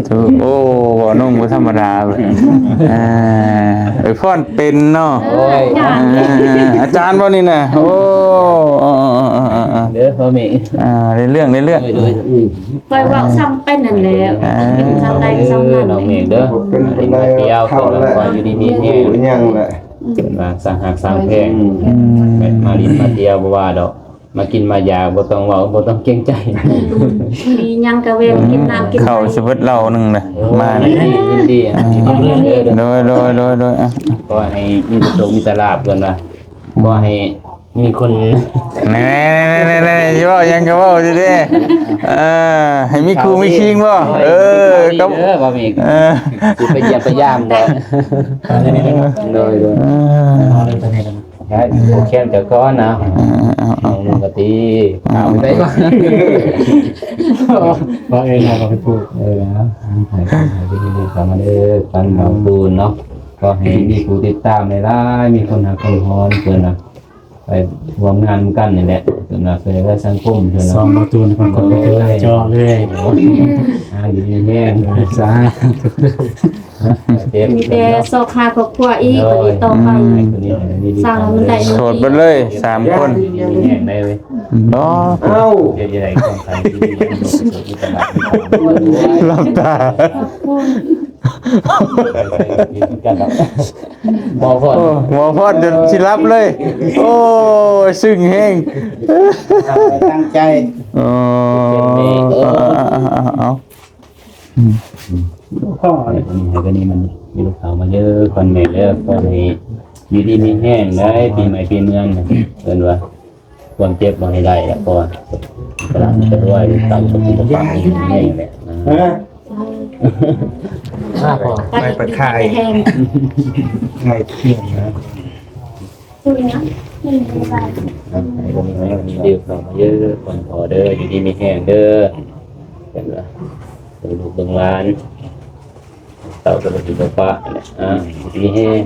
ທຸ ໂອ້ ເວົ້າໜຸ່ມບໍ່ທຳມະດາ ເອີ ອວຍພອນເປັນເນາະ ໂອ້ຍ ເອີ ອາຈານບໍ່ນີ້ນະ ໂອ້ ເອີ ເດີ ພໍ່ແມ່ ອ່າ ໄດ້ເລື່ອງ ໄດ້ເລື່ອງ ໂດຍ ໂດຍ ອືມ ຂ້ອຍເວົ້າສ່ຳເປັນນັ້ນແຫຼະ ອ່າ ສ່ຳໃດກໍສ່ຳນັ້ນ ນ້ອງເມກເດີ ເປັນ ເປັນໄດ້ ມາທ່ຽວ ເຂົ້າແລ້ວ ຢູ່ດີມີແຮງ ຫຍັງແຫຼະ ເພິ່ນວ່າສ້າງຮັກສ້າງແພງ ອືມ ແມ່ນມາຫຼິ້ນມາທ່ຽວບໍ່ວ່າດອກ ມາກິນມາຢາກ ບໍ່ຕ້ອງເວົ້າ ບໍ່ຕ້ອງເກງໃຈ ມີຫຍັງກໍແວ່ນກິນນ້ຳກິນ ເຂົ້າຊິເບິດເຫຼົ້າໜຶ່ງເລີຍ ໂອ້ ມານີ້ ຍິນດີ ອ່າ ຍິນດີ ໂດຍ ໂດຍ ໂດຍ ໂດຍ ອ່ະ ຂໍໃຫ້ມີແຕ່ໂຊກມີແຕ່ລາບ ເພິ່ນວ່າ ຂໍໃຫ້ ມີຄົນ ແນ່ໆໆໆ ຊິເວົ້າຫຍັງກໍເວົ້າຢູ່ເດ້ ເອີ ໃຫ້ມີຄູ່ມີຄີງບໍ່ ເອີ ກໍ ເອີ ບໍ່ມີ ເອີ ຊິໄປຢ້ຽມໄປຢາມດອກ ໂດຍໆ ເອີ ໃຫ້ຜູ້ແຄມເຈົ້າກ່ອນນະ ເອີ ເອົາໆໆ ນ້ອງໜຶ່ງກໍຕີ ເອົາໄປກ່ອນ ວ່າເອີ ເອົາໄປປູກ ເອີ ເອົາ ໃຫ້ ໃຫ້ ໃຫ້ ໃຫ້ ເຂົ້າມາເດີ ຟັງເວົ້າປູນເນາະ ຂໍໃຫ້ມີຜູ້ຕິດຕາມຫຼາຍໆ ມີຄົນຮັກຄົນຫອມເພິ່ນນະ ໄປຮ່ວມງານນຳກັນນີ້ແຫຼະ ເພິ່ນວ່າຊ່ວຍເຫຼືອສັງຄົມເພິ່ນ ສອງປະຕູນະຄອນ ໂດຍ ເຈົ້າເລີຍ ອ່າ ຢູ່ດີມີແຮງ ສາທຸ ມີແຕ່ຊອກຫາຄອບຄົວອີກ ໂດຍ ບັດນີ້ຕໍ່ໄປ ອືມ ສ້າງໃຫ້ມັນໄດ້ ໂສດເບິດເລີຍສາມຄົນ ຢູ່ດີມີແຮງໄດ້ເວີຍ ບໍ່ ເອົ້າ ເຮັດຈັ່ງໃດຄວາມຝັນທີ່ດີ ຫຼັບຕາ ບໍ່ພໍດ ໂອ້ ບໍ່ພໍດຈົນຊິຫຼັບເລີຍ ໂອ້ຍ ຊຶ້ງແຮງ ຕັ້ງໃຈ ອໍ ເອົາ ເອົາ ເອົາ ອືມ ພໍ່ນີ້ໃຫ້ກະນີ້ມັນມີລູກສາວມາເດີ ຄອນແມ່ເດີ ຂໍໃຫ້ຢູ່ດີມີແຮງໄດ໋ ປີໃໝ່ປີເມືອງ ເອີ້ນວ່າ ຄວາມເຈັບບໍ່ໃຫ້ໄດ້ລະ ເພາະວ່າກຳລັງຈະລວຍຕາມສະຕິປະປານີ້ແຫຼະນະ. ຮະ? ໄປ ໄປຂາຍ ຂາຍຂຽງນະ. ເດີ ເຂົ້າມາເດີ ຄົນພໍ່ເດີ ຢູ່ດີມີແຮງເດີ ເປັນວ່າເບິ່ງລູກເບິ່ງຫຼານ ເຕົ້າກໍບໍ່ຖິ້ມບໍ່ປະ ອ່າ ຢູ່ດີມີແຮງ.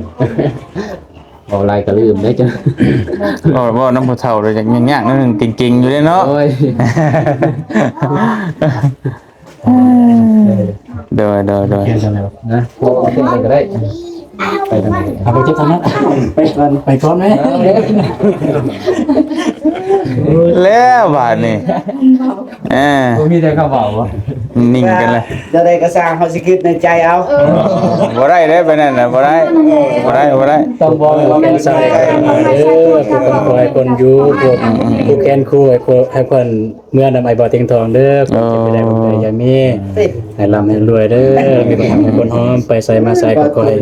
ເວົ້າຫຼາຍກໍລືມເດ້ເຈົ້າ ເວົ້າ ເວົ້ານຳຜູ້ເຖົ້າເດ້ ຍັງຍາກໜ້ອຍໜຶ່ງ ເກັ່ງໆຢູ່ເດ້ເນາະ. ໂອ້ຍ ໂດຍ ໂດຍ ໂດຍ ນະ ເອົາເອົາເຄື່ອງໄປກໍໄດ້ ໄປທາງໃດ ເອົາໄປເກັບທາງນັ້ນ ໄປກ່ອນ ໄປກ່ອນແມ່. ແລ້ວບາດນີ້ ເອີ ບໍ່ມີແຕ່ຄຳເວົ້າບໍ່ ນິ່ງກັນເລີຍ. ແນວໃດກໍຊ່າງ ເຮົາຊິຄິດໃນໃຈເອົາ. ບໍ່ໄດ້ເດ້ ແບບນັ້ນນະ ບໍ່ໄດ້ ບໍ່ໄດ້ ບໍ່ໄດ້. ຕ້ອງບອກວ່າແມ່ນໃສ່ເດີ ຜູ້ຄົນຄອຍຄົນຢູ່ ພວກ ອືມ ຜູ້ແຄນຄູ່ ໃຫ້ຄົນ ໃຫ້ເພິ່ນເມືອນຳອ້າຍບໍ່ຕຽງທອງເດີ ຄວາມເຈັບຢ່າໄດ້ ຄວາມໄຂ້ຢ່າມີ ໃຫ້ລ່ຳໃຫ້ລວຍເດີ ມີຄົນຮັກຄົນຫອມ ໄປໃສມາໃສກໍຂໍໃຫ້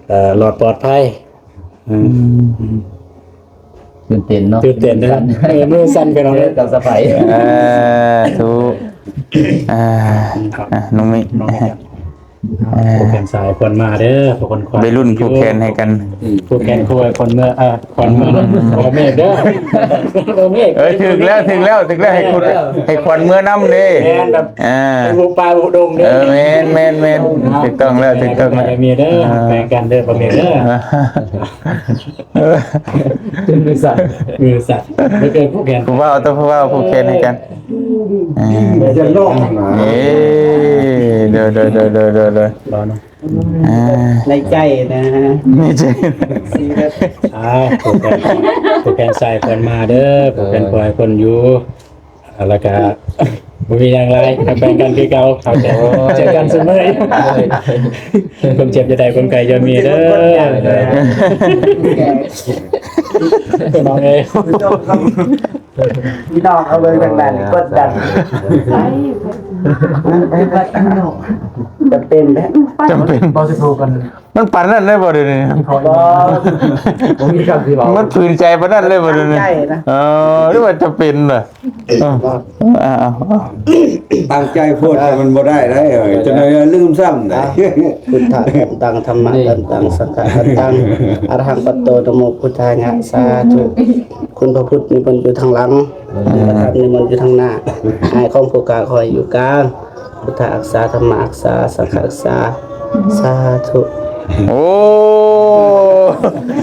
ເອີ ລອດປອດໄພ. ອືມ ຕື່ນເຕັ້ນເນາະ ຕື່ນເຕັ້ນເດີ ມືສັ່ນ ເອີ ມືສັ່ນ ພີ່ນ້ອງເອີຍ ກັບສະໄພ. ສາທຸ ອ່າ ອ່າ ນ້ອງມິ ນ້ອງມິ ອ່າ ຜູກແຂນຊ້າຍຄວນມາເດີ ຜູ້ຄົນຄວາຍ ໄວລຸ້ນຜູກແຂນໃຫ້ກັນ ຜູກແຂນຄູ່ຄວນເມືອ ເອີ ຄວນເມືອ ອືມ ຄວນເມກເດີ ຄວນເມກ. ເອີ ຖືກແລ້ວ ຖືກແລ້ວ ຖືກແລ້ວ ໃຫ້ຄຸນ ໃຫ້ຄວັນເມືອນຳເດ້ ແມ່ນແບບ ອ່າ ໄປບຸປ່າບຸດົງເດີ. ເອີ ແມ່ນ ແມ່ນ ແມ່ນ ຖືກຕ້ອງແລ້ວ ຖືກຕ້ອງແລ້ວ ເດີ ອ່າ ແປງກັນເດີ ບໍ່ແມ່ນເດີ ມືສັ່ນ ມືສັ່ນ ບໍ່ເກີນຜູກແຂນ ຜູ້ບ່າວຕໍ່ຜູ້ບ່າວຜູກແຂນໃຫ້ກັນ. ເອີ ຢ່າລອກນະ ເອີ ໂດຍ ໂດຍ ໂດຍ ໂດຍ ໂດຍ ອ່າ ໃນໃຈນະ ໃນໃຈ ອ່າ ຜູກແຂນ ຜູກແຂນຊ້າຍຄວນມາເດີ ຜູກແຂນຂວາຄວນຢູ່ ແລ້ວກະບໍ່ມີຫຍັງຫຼາຍ ແບ່ງກັນຄືເກົ່າ ເຮົາຈະເຈີກັນສະເໝີ ຄວາມເຈັບຢ່າໄດ້ ຄວາມໄຂ້ຢ່າມີເດີ ພີ່ນ້ອງເອີຍ. ພີ່ນ້ອງເອົາເບິ່ງທາງນັ້ນ ກົດດັນ ຈຳເປັນແຫຼະ ຈຳເປັນ ບໍ່ຊິໂທກັນ ມັນປານນັ້ນເລີຍບໍ່ດຽວນີ້? ບໍ່ ບໍ່ມີຄຳຊິເວົ້າ ມັນຝືນໃຈປານນັ້ນເລີຍບໍ່ດຽວນີ້? ໃຈນະ ເອີ ຫຼືວ່າຈຳເປັນລະ? ເອີ ເອົາ ເອົາ ເອົາ ຕັ້ງໃຈໂພດ ແຕ່ມັນບໍ່ໄດ້ໄດ໋ ເອີ ເອີ ຈະໄດ້ລືມຊ້ຳໄດ໋. ພຸດທະທັນຕັງ ທຳມະທັນຕັງ ສັງຄະທັນຕັງ ອະລະຫັງປັດໂຕ ນະໂມພຸດທາຍະ ສາທຸ. ຄຸນພະພຸດນິມົນຢູ່ທາງຫຼັງ ອືມ ພະທຳນິມົນຢູ່ທາງໜ້າ ອ້າຍຂອງຜູ້ກາຂໍໃຫ້ຢູ່ກາງ ພຸດທະຮັກສາ ທຳມະຮັກສາ ສັງຄະຮັກສາ ສາທຸ. ໂອ້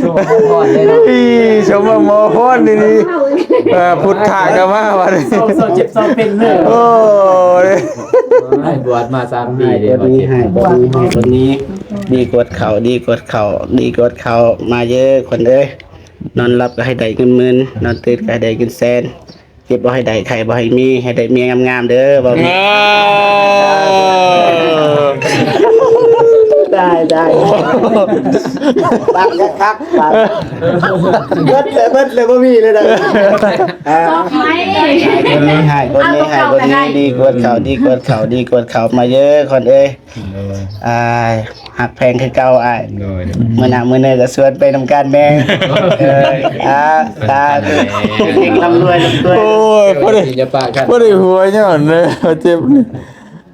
ສົມມະໝໍພອນເລີຍເນາະ ອີ ສົມມະໝໍພອນດີໆ ເອີ ພຸດທະກໍມາບັດນີ້ ເຊົາເຈັບເຊົາເປັນເລີຍ. ໂອ້ຍ ບວດມາສາມປີເດ້ ບວດນີ້ໃຫ້ ບວດນີ້ໃຫ້ ບວດນີ້ ດີກວດເຂົ້າ ດີກວດເຂົ້າ ດີກວດເຂົ້າ ມາເດີຄົນເອີຍ. ນອນຫຼັບກໍໃຫ້ໄດ້ເງິນໝື່ນ ນອນຕື່ນກໍໃຫ້ໄດ້ເງິນແສນ ເຈັບບໍ່ໃຫ້ໄດ້ ໄຂ້ບໍ່ໃຫ້ມີ ໃຫ້ໄດ້ເມຍງາມໆເດີ ບໍ່ມີ. ຕາຍ ຕາຍ ປາກຍັກຄັກ ປາກ ເບິດເລີຍ ເບິດເລີຍ ບໍ່ມີເລີຍນະ. ອ່າ ຄົນນີ້ໃຫ້ ຄົນນີ້ໃຫ້ ຄົນນີ້ດີກວດເຂົ້າ ດີກວດເຂົ້າ ດີກວດເຂົ້າ ມາເດີຄົນເອີຍ. ໂດຍ ອ້າຍ ຮັກແພງຄືເກົ່າອ້າຍ. ໂດຍ ມື້ໜ້າມື້ໃນກໍຊວນໄປນຳກັນແດ່. ໂດຍ ເອີ ອ່າ ສາທຸ ເຮັງໆ ລ່ຳລວຍ ລ່ຳລວຍ. ໂອ້ຍ ບໍ່ໄດ້ ຢ່າປະກັນ ບໍ່ໄດ້ຫົວຍ້ອນເດ້ ເຈັບນີ້.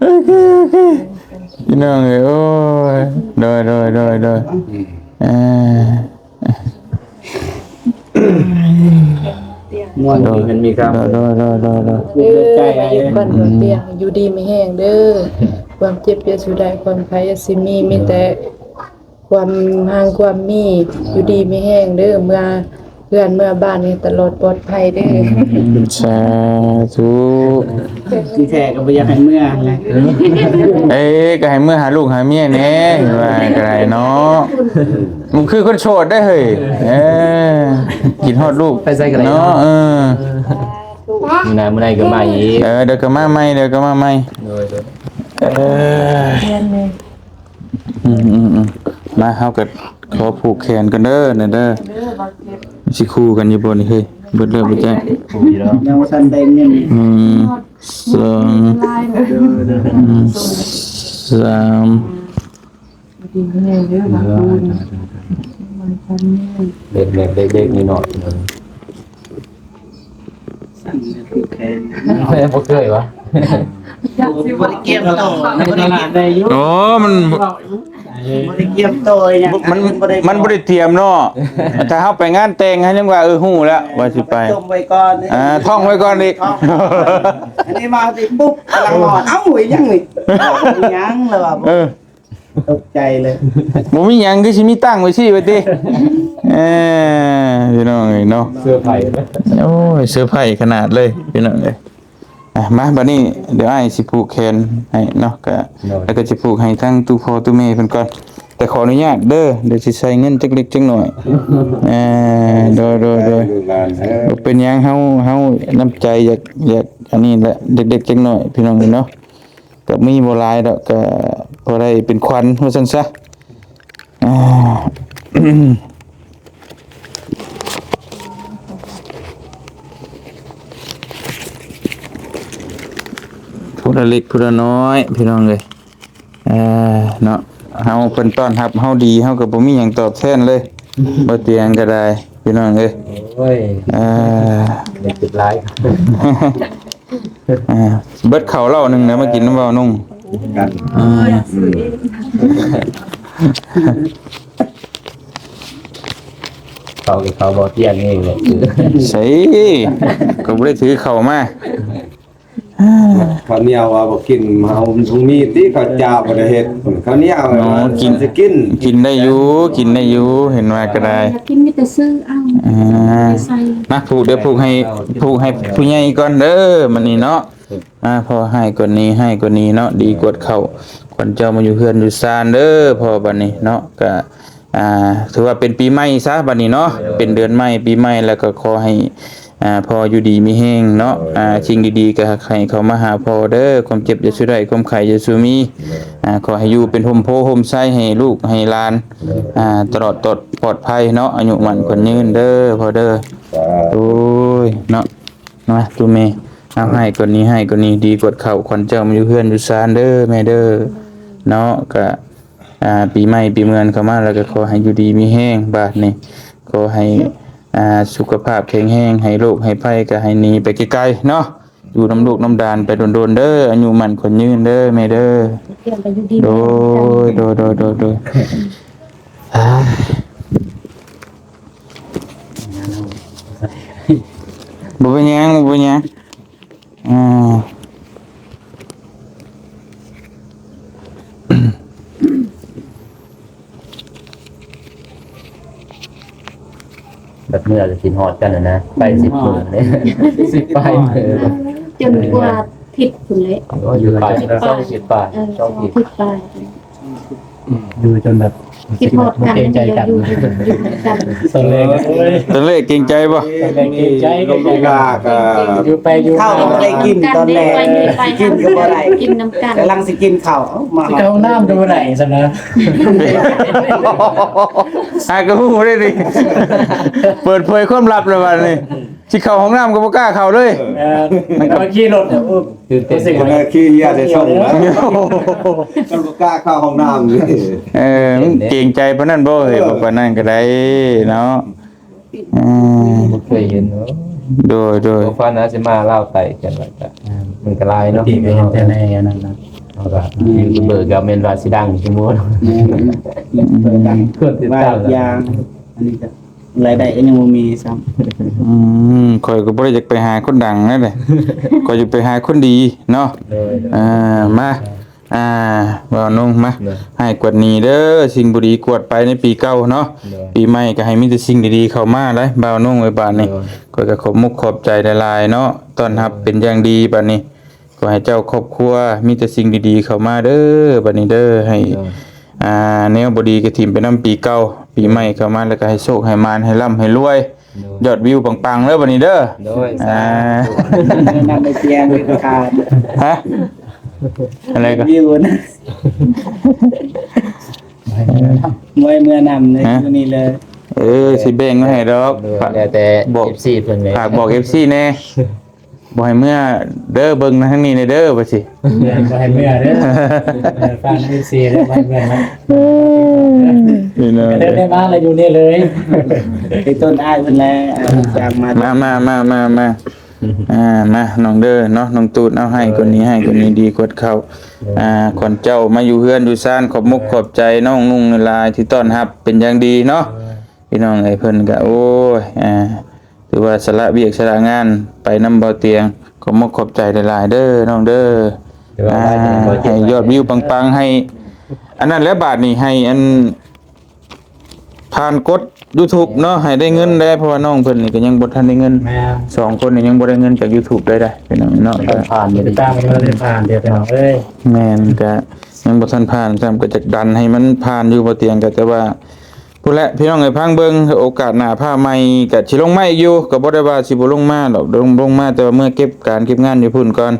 ໂອເຄ ໂອເຄ ພີ່ນ້ອງເອີຍ ໂອ້ຍ ໂດຍ ໂດຍ ໂດຍ ໂດຍ ອືມ ເອີ ມ່ວນ ໂດຍ ມັນມີຄຳ ໂດຍ ໂດຍ ໂດຍ ໂດຍ ເດີ ໃຈ ຢູ່ດີມີແຮງເດີ ຄວາມເຈັບຢ່າສູ່ໄດ້ ຄວາມໄຂ້ຢ່າຊິມີ ມີແຕ່ຄວາມຮັ່ງຄວາມມີ ຢູ່ດີມີແຮງເດີ ເມືອເຮືອນເມືອບ້ານໃຫ້ຕະຫຼອດປອດໄພເດີ. ອືມ ສາທຸ. ທີ່ແທ້ກໍບໍ່ຢາກໃຫ້ເມືອນະ ເອີ ກໍໃຫ້ເມືອຫາລູກຫາເມຍແດ່ ວ່າກໍໄດ້ເນາະ. ມັນຄືຄົນໂສດໄດ໋ເຮີ້ຍ ເອີ ຄິດຮອດລູກ ໄປໃສກໍໄດ້ເນາະ ເນາະ ເອີ ມື້ໜ້າມື້ໃດກໍມາອີກ ເອີ ດຽວກໍມາໃໝ່ ດຽວກໍມາໃໝ່ ໂດຍ ໂດຍ ເອີ ອືມໆໆ ມາ ເຮົາກໍຂໍຜູກແຂນກັນເດີ ນີ້ເດີ ຊິຄູ່ກັນຢູ່ບໍ່ນີ້ເຮີ້ຍ ເບິດແລ້ວບໍ່ແຈ້ງ ຍັງບໍ່ທັນໄດ້ເງິນ ອືມ ສອງ ສາມ ເລັກໆ ເລັກໆ ນ້ອຍໆ ເອີ. ແມ່ນບໍ່ເຄີຍວະ? ບໍ່ໄດ້ກຽມໂຕ ໃນຕະຫຼາດໄດ້ຢູ່. ໂອ້ ມັນ ບໍ່ໄດ້ກຽມໂຕຫຍັງ ມັນ ມັນບໍ່ໄດ້ຕຽມເນາະ. ຖ້າເຮົາໄປງານແຕ່ງ ເຮົາຍັງວ່າ ເອີ ຮູ້ແລ້ວວ່າຊິໄປ ຈົ່ມໄວ້ກ່ອນ ອ່າ ທ່ອງໄວ້ກ່ອນອີກ. ອັນນີ້ມາຕິປຸບ ກຳລັງນອນ ເອົ້າ ອີຫຍັງນີ້ ອີຫຍັງລະວ່າ ເອີ ຕົກໃຈເລີຍ ບໍ່ມີຫຍັງ ຄືຊິມີຕັ້ງໄວ້ຊີ້ວ່າຕິ. ເອີ ພີ່ນ້ອງເອີຍເນາະ ເຊີໄພ ໂອ້ຍ ເຊີໄພຂະໜາດເລີຍ ພີ່ນ້ອງເອີຍ. ອ່ະ ມາ ບັດນີ້ດຽວອ້າຍຊິຜູກແຂນໃຫ້ເນາະ ກະ ໂດຍ ແລ້ວກໍຊິຜູກໃຫ້ທັງຕູ້ພໍ່ຕູ້ແມ່ເພິ່ນກ່ອນ ແຕ່ຂໍອະນຸຍາດເດີ ດຽວຊິໃສ່ເງິນຈັກເລັກຈັກໜ້ອຍ. ເອີ ໂດຍ ໂດຍ ໂດຍ ລູກຫຼານເອີຍ ບໍ່ເປັນຫຍັງ ເຮົາ ເຮົານ້ຳໃຈຢາກ ຢາກອັນນີ້ແຫຼະ ເລັກໆ ຈັກໜ້ອຍ ພີ່ນ້ອງເອີຍເນາະ. ກໍມີບໍ່ຫຼາຍດອກ ກໍພໍໄດ້ເປັນຂວັນວ່າຊັ້ນຊະ. ອ່າ ຜູ້ລະເລັກຜູ້ລະນ້ອຍ ພີ່ນ້ອງເອີຍ. ເອີ ເນາະ ເຮົາ ເພິ່ນຕ້ອນຮັບເຮົາດີ ເຮົາກໍບໍ່ມີຫຍັງຕອບແທນເລີຍ ບໍ່ຕຽງກໍໄດ້ ພີ່ນ້ອງເອີຍ. ໂອ້ຍ ເອີ ເປັນຈຸດຫຼາຍ ອ່າ ເບິດເຂົ້າເຫຼົ້າໜຶ່ງນະ ມາກິນນຳເບົານຸ່ງກັນ. ອ່າ ເຂົ້າ ເຂົ້າບໍ່ຕຽງນີ້ແຫຼະ ໃສ່ ກໍບໍ່ໄດ້ຖືເຂົ້າມາ. ເຂົ້າໜຽວວ່າບໍ່ກິນ ເຮົາມັນຕ້ອງມີຕິ ເຂົ້າຈ້າວບໍ່ໄດ້ເຮັດ ເຂົ້າໜຽວ ອໍ ກິນ ຊິກິນ ກິນໄດ້ຢູ່ ກິນໄດ້ຢູ່ ເຫັນວ່າກໍໄດ້ ກິນມີແຕ່ຊື້ເອົາ ອ່າ ໃສ່ ມາຜູກ ດຽວຜູກໃຫ້ ຜູກໃຫ້ຜູ້ໃຫຍ່ກ່ອນເດີ ມື້ນີ້ເນາະ. ອ່າ ພໍໃຫ້ກວ່ານີ້ ໃຫ້ກວ່ານີ້ເນາະ ດີກວດເຂົ້າ ຂວັນເຈົ້າມາຢູ່ເຮືອນຢູ່ຊານເດີພໍ່ ບັດນີ້ເນາະ. ກະ ອ່າ ຖືວ່າເປັນປີໃໝ່ຊະບັດນີ້ເນາະ ເປັນເດືອນໃໝ່ ປີໃໝ່ ແລ້ວກໍຂໍໃຫ້ ອ່າ ພໍ່ຢູ່ດີມີແຮງເນາະ ອ່າ ສິ່ງດີໆກໍໃຫ້ເຂົ້າມາຫາພໍ່ເດີ ຄວາມເຈັບຢ່າສູ່ໄດ້ ຄວາມໄຂ້ຢ່າສູ່ມີ ອ່າ ຂໍໃຫ້ຢູ່ເປັນຮົ່ມໂພຮົ່ມໄຊໃຫ້ລູກໃຫ້ຫຼານ ອ່າ ຕະຫຼອດຕອດປອດໄພເນາະ ອາຍຸໝັ້ນຂວັນຍືນເດີພໍ່ເດີ. ໂອ້ຍເນາະ ມາຕູ້ແມ່ ເອົາ ໃຫ້ກວ່ານີ້ ໃຫ້ກວ່ານີ້ ດີກວດເຂົ້າ ຂວັນເຈົ້າມາຢູ່ເຮືອນຢູ່ຊານເດີແມ່ເດີເນາະ. ກະ ອ່າ ປີໃໝ່ປີເມືອນເຂົ້າມາແລ້ວ ກໍຂໍໃຫ້ຢູ່ດີມີແຮງ ບາດນີ້ ຂໍໃຫ້ ອ່າ ສຸຂະພາບແຂງແຮງ ໃຫ້ໂລກໃຫ້ໄພກໍໃຫ້ໜີໄປໄກໆເນາະ ຢູ່ນຳລູກນຳຫຼານໄປດົນໆເດີ ອາຍຸໝັ້ນຂວັນຍືນເດີແມ່ເດີ. ໂດຍ ໂດຍ ໂດຍ ໂດຍ ໂດຍ. ບໍ່ເປັນຫຍັງ ບໍ່ເປັນຫຍັງ ອ່າ ບັດເມື່ອກໍຄິດຮອດກັນນະ ໄປສິບໂມງເດ້ ສິບປາຍ ເອີ ຈົນກວ່າທິດພຸ້ນແຫຼະ ໂອ້ຍ ຢູ່ປາຍ ສິບປາຍ ສອງທິດປາຍ ເອີ ສອງທິດປາຍ. ຢູ່ຈົນແບບ ຄິດຮອດກັນ ເກງໃຈກັນ ຢູ່ ຢູ່ ຢູ່ນຳກັນ ຕອນແລກ ຕອນແລກເກງໃຈບໍ່? ຕອນແລກເກງໃຈ ເກງໃຈ ຢູ່ໄປຢູ່ ເຂົ້າກໍບໍ່ໄດ້ກິນຕອນແລກ ກິນກໍບໍ່ໄດ້ ກິນນຳກັນ ກຳລັງຊິກິນເຂົ້າ ເອົາມາ ຊິເຂົ້າຫ້ອງນ້ຳກໍບໍ່ໄດ້ຊັ້ນນະ ຫາກໍຮູ້ໄດ້ນີ້ ເປີດເຜີຍຄວາມລັບແລ້ວບັດນີ້. ຊິເຂົ້າຫ້ອງນ້ຳກໍບໍ່ກ້າເຂົ້າເລີຍ ເອີ ແລ້ວກໍຂີ່ລົດ ໂອ້ ຕື່ນເຕັ້ນ ຂີ່ເຮືອແຕ່ສົ່ງນະ ກໍບໍ່ກ້າເຂົ້າຫ້ອງນ້ຳ ເອີ ມັນເກງໃຈປານນັ້ນບໍ່ເອີຍ ເອີ ບໍ່ປານນັ້ນກໍໄດ້ເນາະ ອືມ ບໍ່ເຄີຍເຫັນເນາະ ໂດຍ ໂດຍ ບໍ່ຝັນວ່າຊິມາລາວໃຕ້ກັນ ມັນກໍຫຼາຍເນາະ ເຫັນແຕ່ໃນອັນນັ້ນນະ ເຮົາກໍຢູທູບເບີກໍແມ່ນວ່າຊິດັງ ສົມມຸດ ແມ່ນ ເປີດດັງ ຄົນຕິດຕາມ ວ່າຢ່າງ ອັນນີ້ກໍ ລາຍໄດ້ກໍຍັງບໍ່ມີຊ້ຳ ອືມ ຂ້ອຍກໍບໍ່ໄດ້ຢາກໄປຫາຄົນດັງນັ້ນແຫຼະ ຂ້ອຍຢາກໄປຫາຄົນດີເນາະ ໂດຍ ອ່າ ມາ ອ່າ ບ່າວນົງ ມາ ໂດຍ ໃຫ້ກວດໜີເດີ ສິ່ງບໍ່ດີກວດໄປໃນປີເກົ່າເນາະ ໂດຍ ປີໃໝ່ກໍໃຫ້ມີແຕ່ສິ່ງດີໆເຂົ້າມາໄດ໋ ບ່າວນົງເອີຍ ບາດນີ້ ໂດຍ ຂ້ອຍກໍຂອບມຸກຂອບໃຈຫຼາຍໆເນາະ ຕ້ອນຮັບເປັນຢ່າງດີ ບາດນີ້ ຂໍໃຫ້ເຈົ້າຄອບຄົວມີແຕ່ສິ່ງດີໆເຂົ້າມາເດີ ບັດນີ້ເດີ ໃຫ້ ໂດຍ ອ່າ ແນວບໍ່ດີກໍຖິ້ມໄປນຳປີເກົ່າ ປີໃໝ່ເຂົ້າມາແລ້ວກໍໃຫ້ໂຊກໃຫ້ໝານ ໃຫ້ລ່ຳໃຫ້ລວຍ ໂດຍ ຍອດວິວປັງໆເດີບັດນີ້ເດີ ໂດຍ ອ່າ ສາທຸ ນຳໄປເສຍເງິນຄ່າ ຮະ ອັນໃດກໍ ວິວນະ ມວຍເມືອນຳໃນ ຮະ ມື້ນີ້ເລີຍ ເອີ ຊິແບ່ງໄວ້ໃຫ້ດອກ ໂດຍ ແລ້ວແຕ່ ບອກ ເອັຟຊີ ເພິ່ນເລີຍ ຝາກບອກ ເອັຟຊີ ແດ່. ບໍ່ໃຫ້ເມືອເດີ ເບິ່ງທາງນີ້ແດ່ເດີ ວ່າຊິ ແມ່ນ ບໍ່ໃຫ້ເມືອເດີ ເອີ ຝາກ ເອັຟຊີ ເດີ ບໍ່ໃຫ້ເມືອນະ ນີ້ເນາະ ເດີ ໄດ້ມາແລ້ວ ຢູ່ນີ້ເລີຍ ໄປຕົ້ນອ້າຍເພິ່ນແລ້ວ ຈາກມາ ມາ ມາ ມາ ມາ ອ່າ ມາ ນ້ອງເດີເນາະ ນ້ອງຕູດ ເອົາ ໃຫ້ກວ່ານີ້ ໃຫ້ກວ່ານີ້ ດີກວ່າເກົ່າ. ອ່າ ຂວັນເຈົ້າມາຢູ່ເຮືອນຢູ່ຊານ ຂອບມຸກຂອບໃຈນ້ອງນຸ່ງຫຼາຍໆ ທີ່ຕ້ອນຮັບເປັນຢ່າງດີເນາະ. ພີ່ນ້ອງເອີຍ ເພິ່ນກະ ໂອ້ຍ ອ່າ ຖືວ່າສະຫຼະວຽກສະຫຼະງານໄປນຳເບົາຕຽງ. ຂອບມຸກຂອບໃຈຫຼາຍໆເດີນ້ອງເດີ. ອ່າ ໃຫ້ຍອດວິວປັງໆ ໃຫ້ອັນນັ້ນແຫຼະ ບາດນີ້ ໃຫ້ອັນ ຜ່ານກົດຢູທູບເນາະ ໃຫ້ໄດ້ເງິນແດ່ ເພາະວ່ານ້ອງເພິ່ນນີ້ກໍຍັງບໍ່ທັນໄດ້ເງິນ. ແມ່ນ ສອງຄົນນີ້ຍັງບໍ່ໄດ້ເງິນຈາກຢູທູບເລີຍເດ້ ພີ່ນ້ອງເນາະ. ບໍ່ທັນຜ່ານ ບໍ່ໄດ້ຈ້າງ ຍັງບໍ່ໄດ້ຜ່ານເດີ ພີ່ນ້ອງເອີຍ. ແມ່ນ ກະຍັງບໍ່ທັນຜ່ານຊ້ຳ ກໍຈະດັນໃຫ້ມັນຜ່ານຢູ່ ບໍ່ຕຽງ ກະ ແຕ່ວ່າພຸ້ນແຫຼະ ພີ່ນ້ອງເອີຍ ຟັງເບິ່ງ ໂອກາດໜ້າຟ້າໃໝ່ກະຊິລົງມາອີກຢູ່ ກໍບໍ່ໄດ້ວ່າຊິບໍ່ລົງມາດອກ ລົງ ລົງມາ ແຕ່ວ່າເມືອເກັບການເກັບງານຢູ່ພຸ້ນກ່ອນ.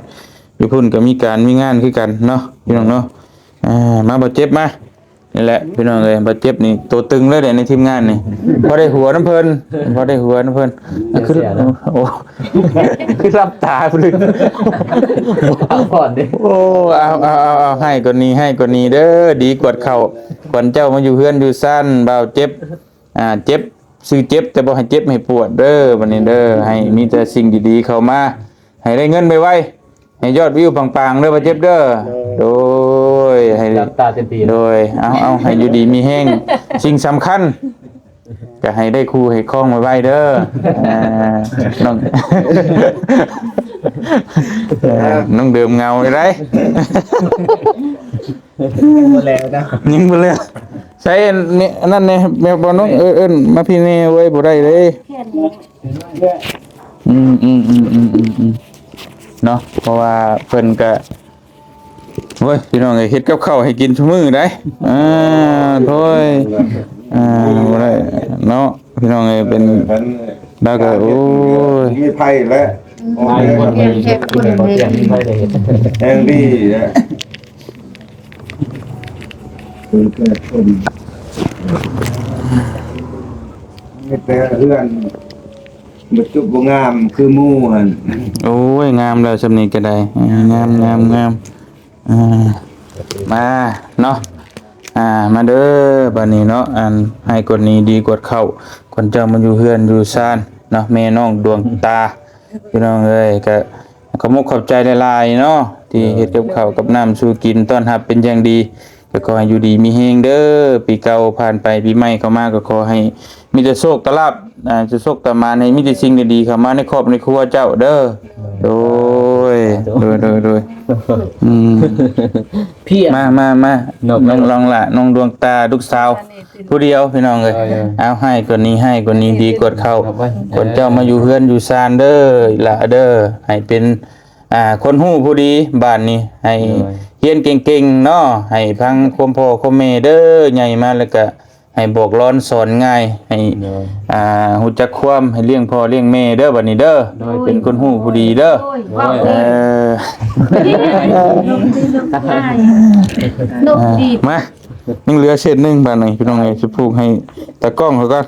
ຢູ່ພຸ້ນກໍມີການມີງານຄືກັນເນາະ ພີ່ນ້ອງເນາະ. ອ່າ ມາ ບໍ່ເຈັບມາ. ນີ້ແຫຼະພີ່ນ້ອງເອີຍ ບາດເຈັບນີ້ໂຕຕຶງເລີຍເດ້ໃນທີມງານນີ້. ພໍໄດ້ຫົວນຳເພິ່ນ ພໍໄດ້ຫົວນຳເພິ່ນ. ຄື ໂອ້ ຄືຫຼັບຕາພຸ້ນ ພັກຜ່ອນເດ້. ໂອ້ ເອົາ ເອົາ ເອົາ ເອົາ ໃຫ້ກວ່ານີ້ ໃຫ້ກວ່ານີ້ເດີ ດີກວ່າເກົ່າ. ຂວັນເຈົ້າມາຢູ່ເຮືອນຢູ່ຊານ ບ່າວເຈັບ ອ່າ ເຈັບ ຊື່ເຈັບ ແຕ່ບໍ່ໃຫ້ເຈັບໃຫ້ປວດເດີ ບັດນີ້ເດີ. ໃຫ້ມີແຕ່ສິ່ງດີໆເຂົ້າມາ ໃຫ້ໄດ້ເງິນໄວໆ ໃຫ້ຍອດວິວປັງໆເດີ ບ່າວເຈັບເດີ. ໂດຍ ໃຫ້ ຫຼັບຕາເຕັມທີ່ ໂດຍ ເອົາ ເອົາ ໃຫ້ຢູ່ດີມີແຮງ. ສິ່ງສຳຄັນກໍໃຫ້ໄດ້ຄູ່ໃຫ້ຄອງໄວໆເດີ. ອ່າ ນ້ອງ ເອີ ນ້ອງເດີມເຫງົາຢູ່ໃດ. ຍັງບໍ່ແລ້ວນະ ຍັງບໍ່ແລ້ວ. ໃສ່ອັນນີ້ ອັນນັ້ນແດ່ ແມ່ບ່າວນົງ ເອີ ເອີ້ນມາພີ້ແດ່ເວີຍ ບໍ່ໄດ້ເດ້. ອືມ ອືມ ເນາະ ເພາະວ່າເພິ່ນກະ ໂອ້ຍ ພີ່ນ້ອງເອີຍ ເຮັດກັບເຂົ້າໃຫ້ກິນຊຸມື້ໃດ໋. ອ່າ ໂອ້ຍ ອ່າ ບໍ່ໄດ້ເນາະ ພີ່ນ້ອງເອີຍ. ເປັນ ເອີ ລາວກະ ໂອ້ຍ ມີໄຜແລ້ວ ແຮງດີແລ້ວ ມີແປດຄົນ ມີແຕ່ເຮືອນ ບໍ່ຈຸບບໍ່ງາມຄືໝູ່ຫັ້ນ. ໂອ້ຍ ງາມແລ້ວ ຊ່ຳນີ້ກໍໄດ້ ງາມ ງາມ ງາມ. ອ່າ ມາເນາະ ອ່າ ມາເດີ ບາດນີ້ເນາະ. ອັນ ໃຫ້ກວ່ານີ້ ດີກວ່າເກົ່າ. ຂວັນເຈົ້າມາຢູ່ເຮືອນຢູ່ຊານເນາະ ແມ່ນ້ອງດວງຕາ ພີ່ນ້ອງເອີຍ. ກະ ຂອບມຸກຂອບໃຈຫຼາຍໆເນາະ ທີ່ເຮັດກັບເຂົ້າກັບນ້ຳສູ່ກິນ ຕ້ອນຮັບເປັນຢ່າງດີ. ກໍຂໍໃຫ້ຢູ່ດີມີແຮງເດີ ປີເກົ່າຜ່ານໄປ ປີໃໝ່ເຂົ້າມາ ກໍຂໍໃຫ້ມີແຕ່ໂຊກຕະລາບ ອ່າ ໂຊກຕະໝານ ໃຫ້ມີແຕ່ສິ່ງດີໆເຂົ້າມາໃນຄອບໃນຄົວເຈົ້າເດີ. ໂດຍ ໂດຍ ໂດຍ ໂດຍ. ອືມ ມາ ມາ ມາ ນ້ອງລອງຫຼ້າ ນ້ອງດວງຕາ ລູກສາວ ຜູ້ດຽວ ພີ່ນ້ອງເອີຍ. ເອົາ ໃຫ້ກວ່ານີ້ ໃຫ້ກວ່ານີ້ ດີກວ່າເກົ່າ. ຂວັນເຈົ້າມາຢູ່ເຮືອນຢູ່ຊານເດີ ອີ່ຫຼ້າເດີ ໃຫ້ເປັນ ອ່າ ຄົນຮູ້ຜູ້ດີບ້ານນີ້ ໃຫ້ຮຽນເກັ່ງໆເນາະ ໃຫ້ຟັງຄວາມພໍ່ຄວາມແມ່ເດີ ໃຫຍ່ມາແລ້ວກະໃຫ້ບອກລອນສອນງ່າຍ ໃຫ້ ອ່າ ຮູ້ຈັກຄວາມ ໃຫ້ລ້ຽງພໍ່ລ້ຽງແມ່ເດີ ບັດນີ້ເດີ. ໂດຍ ເປັນຄົນຮູ້ຜູ້ດີເດີ. ໂດຍ ເອີ ມາ ຍັງເຫຼືອເສັ້ນໜຶ່ງບາດນີ້ ພີ່ນ້ອງເອີຍ ຊິຜູກໃຫ້ຕາກ້ອງເຂົາກ່ອນ.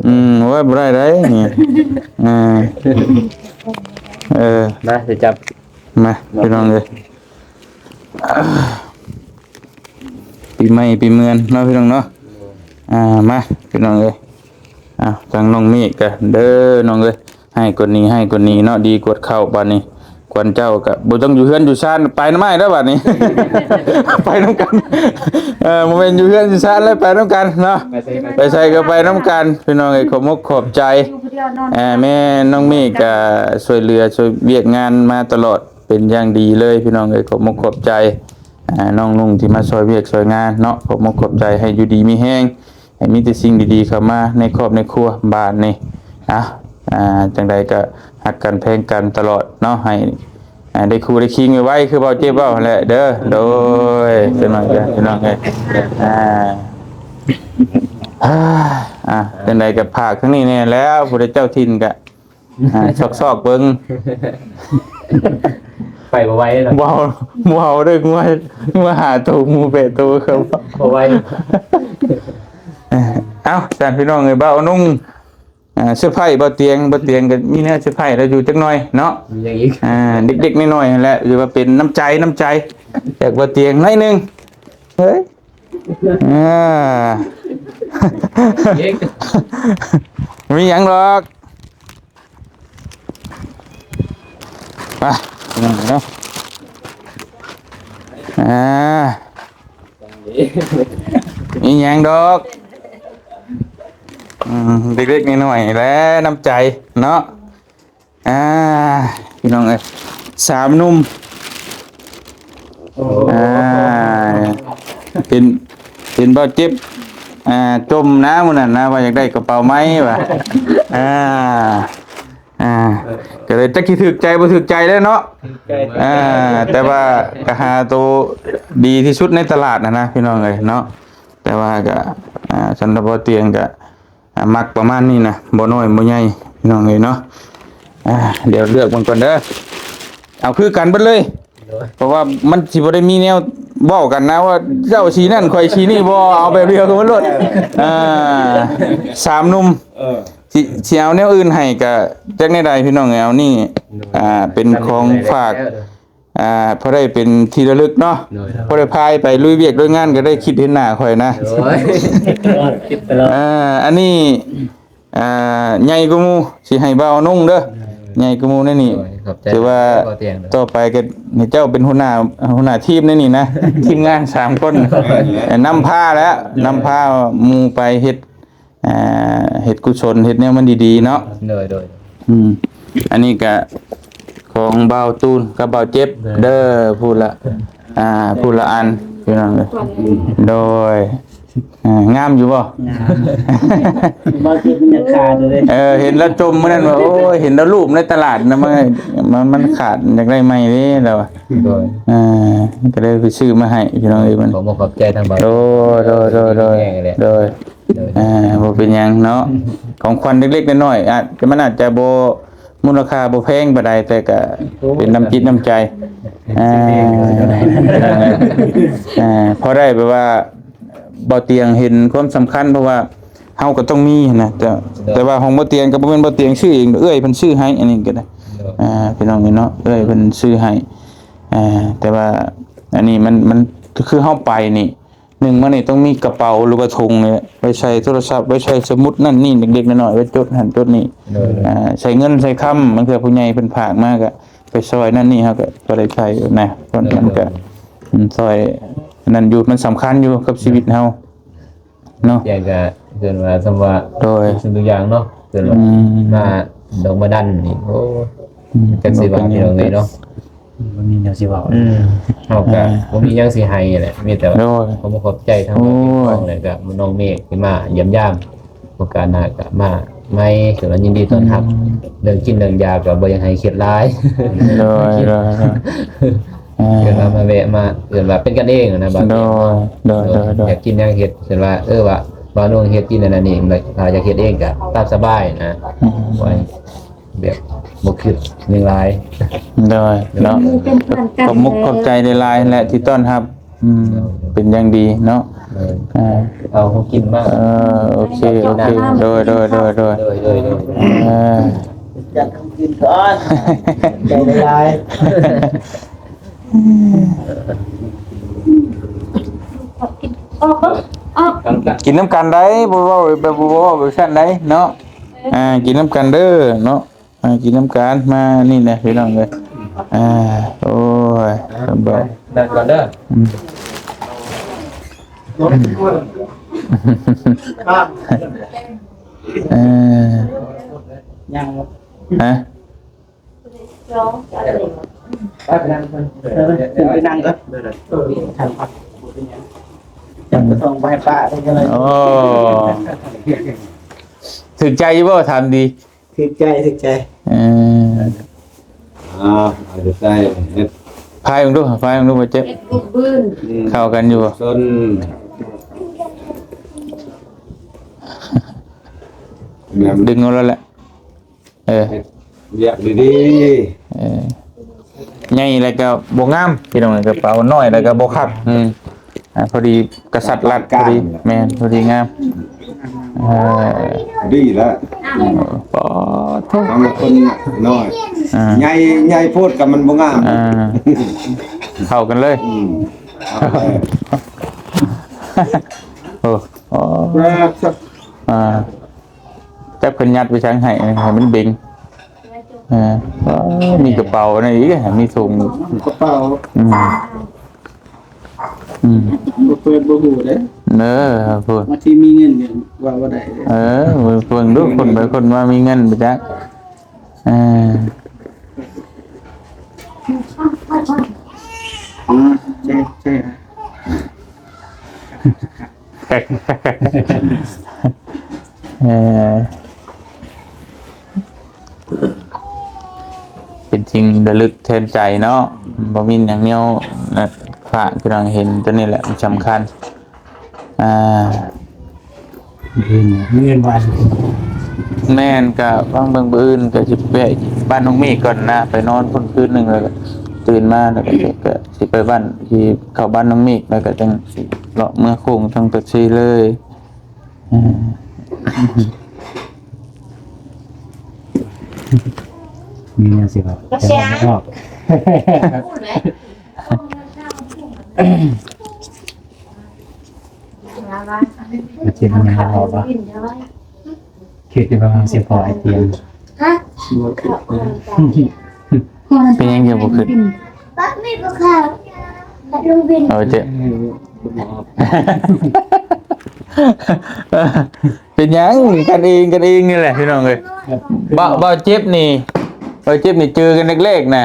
ອືມ ໂອ້ຍ ບໍ່ໄດ້ໃດນີ້ ອ່າ ເອີ ມາ ຊິຈັບ ມາ ພີ່ນ້ອງເອີຍ ປີໃໝ່ປີເມືອນເນາະ ພີ່ນ້ອງເນາະ. ອ່າ ມາ ພີ່ນ້ອງເອີຍ ເອົາ ທາງນ້ອງເມກກະເດີ ນ້ອງເອີຍ. ໃຫ້ກວ່ານີ້ ໃຫ້ກວ່ານີ້ເນາະ ດີກວ່າເກົ່າ. ບາດນີ້ຂວັນເຈົ້າກະບໍ່ຕ້ອງຢູ່ເຮືອນຢູ່ຊານ ໄປນຳອ້າຍແລ້ວບາດນີ້ ໄປນຳກັນ. ເອີ ບໍ່ແມ່ນຢູ່ເຮືອນຢູ່ຊານແລ້ວ ໄປນຳກັນເນາະ ໄປໃສກໍໄປນຳກັນ ພີ່ນ້ອງເອີຍ. ຂອບມຸກຂອບໃຈ ແມ່ນ້ອງເມກກະຊ່ວຍເຫຼືອຊ່ວຍວຽກງານມາຕະຫຼອດເປັນຢ່າງດີເລີຍ ພີ່ນ້ອງເອີຍ. ຂອບມຸກຂອບໃຈ ອ່າ ນ້ອງນຸ່ງທີ່ມາຊ່ອຍວຽກຊ່ອຍງານເນາະ ຂອບມຸກຂອບໃຈ ໃຫ້ຢູ່ດີມີແຮງ ໃຫ້ມີແຕ່ສິ່ງດີໆເຂົ້າມາໃນຄອບໃນຄົວບາດນີ້. ອ່າ ອ່າ ຈັ່ງໃດກໍຮັກກັນແພງກັນຕະຫຼອດເນາະ ໃຫ້ ອ່າ ໄດ້ຄູ່ໄດ້ຄີງໄວໆ ຄືເວົ້າເຈັບເວົ້າຫັ້ນແຫຼະເດີ. ໂດຍ ເປັນວ່າຈັ່ງ ພີ່ນ້ອງເອີຍ ອ່າ ອ່າ ຈັ່ງໃດກໍຝາກທາງນີ້ແດ່ແລ້ວ ຜູ້ໃດເຈົ້າຖິ່ນກໍ ອ່າ ຊອກໆເບິ່ງ ໄປບໍ່ໄຫວເນາະ ບໍ່ເອົາ ບໍ່ເອົາເດີ ງົວ ງົວຫ້າໂຕ ໝູແປດໂຕ ເຂົາບໍ່ໄຫວ. ເອົ້າ ຊັ້ນ ພີ່ນ້ອງເອີຍ ບ່າວນຸ່ງ ອ່າ ເຊີໄພບ່າວຕຽງ ບ່າວຕຽງກໍມີແນວເຊີໄພລາວຢູ່ຈັກໜ່ອຍເນາະ ມີຫຍັງອີກ ອ່າ ເດັກໆນ້ອຍໆຫັ້ນແຫຼະ ຫຼືວ່າເປັນນ້ຳໃຈ ນ້ຳໃຈຈາກບ່າວຕຽງໜ້ອຍໜຶ່ງ. ເຮີ້ຍ ອ່າ ມີຫຍັງດອກ. ໄປ ພີ່ນ້ອງເນາະ ອ່າ ອີຫຍັງດອກ ອືມ ເລັກໆນ້ອຍໆແຫຼະ ນ້ຳໃຈເນາະ ອ່າ ພີ່ນ້ອງເອີຍ ສາມໜຸ່ມ ໂອ້ ອ່າ ເຫັນ ເຫັນບ່າວເຈັບ ອ່າ ຈົ່ມນະມື້ນັ້ນນະ ວ່າຢາກໄດ້ກະເປົາໃໝ່ວ່າ ອ່າ ອ່າ ກໍເລີຍຈັກຊິຖືກໃຈບໍ່ຖືກໃຈແລ້ວເນາະ ຖືກໃຈ ອ່າ ແຕ່ວ່າກໍຫາໂຕດີທີ່ສຸດໃນຕະຫຼາດຫັ້ນນະ ພີ່ນ້ອງເອີຍເນາະ ແຕ່ວ່າກໍ ອ່າ ສຳລັບບໍ່ຕຽງກໍ ອ່າ ມັກປະມານນີ້ນະ ບໍ່ນ້ອຍບໍ່ໃຫຍ່ ພີ່ນ້ອງເອີຍເນາະ ອ່າ ດຽວເລືອກເບິ່ງກ່ອນເດີ ເອົາຄືກັນເບິດເລີຍ ໂດຍ ເພາະວ່າມັນຊິບໍ່ໄດ້ມີແນວເວົ້າກັນນະວ່າເຈົ້າສີນັ້ນ ຂ້ອຍສີນີ້ ບໍ່ ເອົາແບບດຽວກັນເບິດໂລດ ອ່າ ສາມໜຸ່ມ ເອີ ຊິ ຊິເອົາແນວອື່ນໃຫ້ກະຈັກແນວໃດພີ່ນ້ອງເອີຍ ເອົານີ້ ໂດຍ ອ່າ ເປັນຂອງຝາກ ອ່າ ພໍໄດ້ເປັນທີ່ລະລຶກເນາະ ໂດຍ ພໍໄດ້ພາໄປລຸຍວຽກລຸຍງານກໍໄດ້ຄິດເຫັນໜ້າຂ້ອຍນະ ໂດຍ ຄິດຕະຫຼອດ ອ່າ ອັນນີ້ ອ່າ ໃຫຍ່ກວ່າໝູ່ ຊິໃຫ້ບ່າວນຸ່ງເດີ ໂດຍ ໃຫຍ່ກວ່າໝູ່ໃນນີ້ ໂດຍ ຂອບໃຈ ຖືວ່າ ບ່າວຕຽງ ຕໍ່ໄປກໍໃຫ້ເຈົ້າເປັນຫົວໜ້າ ຫົວໜ້າທີມໃນນີ້ນະ ທີມງານສາມຄົນ ໂດຍ ນຳພາແຫຼະ ໂດຍ ນຳພາໝູ່ໄປເຮັດ ອ່າ ເຮັດກຸສົນ ເຮັດແນວມັນດີໆເນາະ ໂດຍ ໂດຍ ອືມ ອັນນີ້ກະຂອງບ່າວຕູນກັບບ່າວເຈັບ ໂດຍ ເດີ ຜູ້ລະ ອ່າ ຜູ້ລະອັນ ພີ່ນ້ອງເອີຍ ໂດຍ ອ່າ ງາມຢູ່ບໍ່? ງາມ ບ່າວເຈັບມັນຍັງຄາຢູ່ເດ້ ເອີ ເຫັນລາວຈົ່ມມື້ນັ້ນວ່າ ໂອ້ຍ ເຫັນລາວລູບໃນຕະຫຼາດນະ ມັນ ມັນ ມັນຂາດ ຢາກໄດ້ໃໝ່ເດ້ລາວວ່າ ໂດຍ ອ່າ ກໍເລີຍໄປຊື້ມາໃຫ້ ພີ່ນ້ອງເອີຍ ມັນ ຂໍຂອບໃຈທາງບ່າວ ໂດຍ ໂດຍ ໂດຍ ໂດຍ ແຮງແຫຼະ ໂດຍ ໂດຍ ອ່າ ບໍ່ເປັນຫຍັງເນາະ ຂອງຂວັນເລັກໆນ້ອຍໆ ອາດ ມັນອາດຈະບໍ່ ມູນຄ່າບໍ່ແພງປານໃດ ແຕ່ກະ ໂອ້ ເປັນນ້ຳຈິດນ້ຳໃຈ ອ່າ ອ່າ ພໍໄດ້ແບບວ່າ ບໍ່ຕຽງເຫັນຄວາມສຳຄັນ ເພາະວ່າເຮົາກໍຕ້ອງມີຫັ້ນນະ ແຕ່ ໂດຍ ແຕ່ວ່າຂອງບໍ່ຕຽງກໍບໍ່ແມ່ນບໍ່ຕຽງຊື້ເອງ ເອື້ອຍເພິ່ນຊື້ໃຫ້ ອັນນີ້ກໍໄດ້ ໂດຍ ອ່າ ພີ່ນ້ອງເອີຍເນາະ ເອື້ອຍເພິ່ນຊື້ໃຫ້ ອ່າ ແຕ່ວ່າອັນນີ້ມັນ ມັນ ຄືເຮົາໄປນີ້ ໜຶ່ງມານີ້ຕ້ອງມີກະເປົາ ຫຼືວ່າຖົງນີ້ແຫຼະ ໄວ້ໃສ່ໂທລະສັບ ໄວ້ໃສ່ສະໝຸດນັ້ນນີ້ ເລັກໆນ້ອຍໆ ໄວ້ຈົດຫັ້ນຈົດນີ້ ໂດຍ ອ່າ ໃສ່ເງິນໃສ່ຄຳ ບາງເທື່ອຜູ້ໃຫຍ່ເພິ່ນຝາກມາກໍໄປຊ່ອຍນັ້ນນີ້ ເຮົາກໍພໍໄດ້ໃຊ້ນະ ເພາະມັນກໍ ໂດຍ ອືມ ຊ່ອຍນັ້ນຢູ່ ມັນສຳຄັນຢູ່ກັບຊີວິດເຮົາເນາະ ແຕ່ກໍເອີ້ນວ່າ ສ່ຳວ່າ ໂດຍ ທຸກສິ່ງທຸກຢ່າງເນາະ ເອີ້ນວ່າ ອືມ ມາດອກມາດັນນີ້ ໂອ້ ອືມ ຈັກຊິວ່າ ພີ່ນ້ອງເອີຍເນາະ ບໍ່ມີແນວຊິເວົ້າ ອືມ ເຮົາກໍ ອ່າ ບໍ່ມີຫຍັງຊິໃຫ້ແຫຼະ ມີແຕ່ວ່າ ໂດຍ ຂໍຂອບໃຈທາງ ໂອ້ຍ ແລ້ວກໍນ້ອງເມກທີ່ມາຢ້ຽມຢາມ ໂອກາດໜ້າກໍມາໃໝ່ ກໍຍິນດີຕ້ອນຮັບ ອືມ ເລື່ອງກິນເລື່ອງຢາກໍບໍ່ຢາກໃຫ້ຄິດຫຼາຍ ໂດຍ ໂດຍ ໂດຍ ອ່າ ເອີ້ນວ່າມາແວະມາ ເອີ້ນວ່າເປັນກັນເອງນະ ບາງ ໂດຍ ໂດຍ ໂດຍ ໂດຍ ຢາກກິນຫຍັງເຮັດ ເຊັ່ນວ່າ ເອີ ວ່າ ບ່າວນຸ່ງເຮັດກິນອັນນັ້ນນີ້ ຖ້າຢາກເຮັດເອງກໍຕາມສະບາຍນະ ອືມ ໄວ້ ແບບບໍ່ຄິດຫຍັງຫຼາຍ ໂດຍ ເນາະ ເປັນເພື່ອນກັນ ຂອບມຸກຂອບໃຈຫຼາຍໆແຫຼະທີ່ຕ້ອນຮັບ ອືມ ເປັນຢ່າງດີເນາະ ໂດຍ ອ່າ ເອົາຂອງກິນມາ ເອີ ໂອເຄ ໂອເຄ ໂດຍ ໂດຍ ໂດຍ ໂດຍ ໂດຍ ໂດຍ ເອີ ຈັດຂອງກິນກ່ອນ ໃຈຫຼາຍ ກິນນຳກັນໄດ້ ບໍ່ເວົ້າແບບ ບໍ່ເວົ້າແບບຊັ້ນໄດ້ເນາະ ອ່າ ກິນນຳກັນເດີເນາະ ອ່າ ກິນນຳກັນ ມານີ້ແຫຼະພີ່ນ້ອງເອີຍ ອ່າ ໂອ້ຍ ອ່າ ສະບາຍ ນັ່ງກ່ອນເດີ ອືມ ເອີ ຍັງ ຮະ ໄປນັ່ງກ່ອນ ເອີ ຂຶ້ນໄປນັ່ງກ່ອນ ເອີ ທ່ານພັກ ຍັງບໍ່ຕ້ອງໄປປະໄດ້ກໍໄດ້ ໂອ້ ຖືກໃຈຢູ່ບໍ່? ຖາມດີ ຖືກໃຈ ຖືກໃຈ ເອີ ອ່າ ເອົາໃຈໃສ່ເຮັດ ພາຍເບິ່ງດູ ພາຍເບິ່ງດູ ບໍ່ເຈັບ ເຮັດບຸບບືນ ອືມ ເຂົ້າກັນຢູ່ບໍ່? ຊົນ ແມ່ນ ດຶງເອົາແລ້ວແຫຼະ ເອີ ເຮັດວຽກດີໆ ເອີ ໃຫຍ່ແລ້ວກໍບໍ່ງາມ ພີ່ນ້ອງ ກະເປົານ້ອຍແລ້ວກໍບໍ່ຄັກ ອືມ ອ່າ ພໍດີກະສັດລັດ ພໍດີ ແມ່ນ ພໍດີງາມ ເອີ ດີແລ້ວ ປາໂທ ສຳລັບຄົນນ້ອຍ ອ່າ ໃຫຍ່ ໃຫຍ່ໂພດກໍມັນບໍ່ງາມ ອ່າ ເຂົ້າກັນເລີຍ ອືມ ເຂົ້າກັນເລີຍ ໂອ້ ໂອ້ ອ່າ ຈັກເພິ່ນຍັດໄປທາງໃຫ້ ໃຫ້ມັນເບັງ ເອີ ມີກະເປົາອັນນັ້ນອີກ ມີຖົງ ກະເປົາ ອືມ ອືມ ບໍ່ເປີດບໍ່ຮູ້ເດ້ ເອີ ພຸ້ນ ບາງທີມີເງິນກໍເວົ້າບໍ່ໄດ້ເດ້ ເອີ ເບິ່ງດູ ຄົນໄປຄົນມາມີເງິນໄປຈັກ ເອີ ເອີ ເປັນສິ່ງລະລຶກແທນໃຈເນາະ ບໍ່ມີຫຍັງແນວ ຝາກພີ່ນ້ອງເຫັນ ຕົວນີ້ແຫຼະສຳຄັນ ອ່າ ເຫັນເງິນວ່າ ແມ່ນ ກະຫວັງເບິ່ງມື້ອື່ນກະຊິແວະບ້ານນ້ອງເມກກ່ອນນະ ໄປນອນພຸ້ນຄືນໜຶ່ງ ແລ້ວກະຕື່ນມາ ແລ້ວກະ ກະຊິໄປບ້ານ ຊິເຂົ້າບ້ານນ້ອງເມກ ແລ້ວກະຈັ່ງຊິເລາະເມືອໂຄ້ງທາງປາກເຊເລີຍ ອືມ ມີແນວຊິເວົ້າ ແຕ່ວ່າບໍ່ອອກ ເຈັບຫຍັງເວົ້າບໍ່? ຄິດຢູ່ວ່າມັນຊິພໍໄອຕຽມ ຮະ? ເປັນຫຍັງຈັ່ງບໍ່ຂຶ້ນ? ເອີ ເຈັບ ເປັນຫຍັງ? ກັນເອງ ກັນເອງນີ້ແຫຼະພີ່ນ້ອງເອີຍ ເບົາ ເບົາເຈັບນີ້ ເບົາເຈັບນີ້ເຈີກັນແລກໆນະ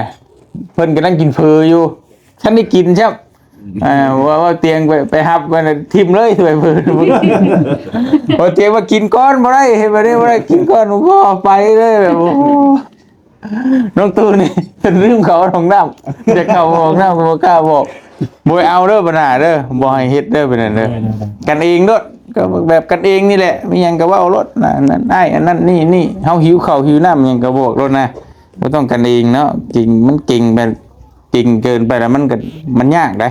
ເພິ່ນກຳລັງກິນເຝີຢູ່ ທັນໄດ້ກິນຊ້ຳ ອ່າ ວ່າ ວ່າຕຽງໄປ ໄປຮັບກັນ ຖິ້ມເລີຍ ຖ້ວຍເພິ່ນ ວ່າຕຽງວ່າກິນກ່ອນບໍ່ໄດ້ ເຮັດແບບນີ້ບໍ່ໄດ້ ກິນກ່ອນ ໂອ້ ໄປເລີຍ ແບບ ໂອ້ ນ້ອງຕູ້ນີ້ ເພິ່ນລືມເຂົ້າຫ້ອງນ້ຳ ຢາກເຂົ້າຫ້ອງນ້ຳກໍບໍ່ກ້າບອກ ບໍ່ໃຫ້ເອົາເດີບັດໜ້າເດີ ບໍ່ໃຫ້ເຮັດເດີ ເປັນນັ້ນເດີ ກັນເອງໂລດ ກໍແບບກັນເອງນີ້ແຫຼະ ມີຫຍັງກໍເວົ້າໂລດ ນັ້ນ ອ້າຍ ອັນນັ້ນ ນີ້ ນີ້ ເຮົາຫິວເຂົ້າຫິວນ້ຳຫຍັງກໍບອກໂລດນະ ບໍ່ຕ້ອງກັນເອງເນາະ ເກັ່ງ ມັນເກັ່ງແບບ ເກັ່ງເກີນໄປແລ້ວມັນກໍ ມັນຍາກເດ້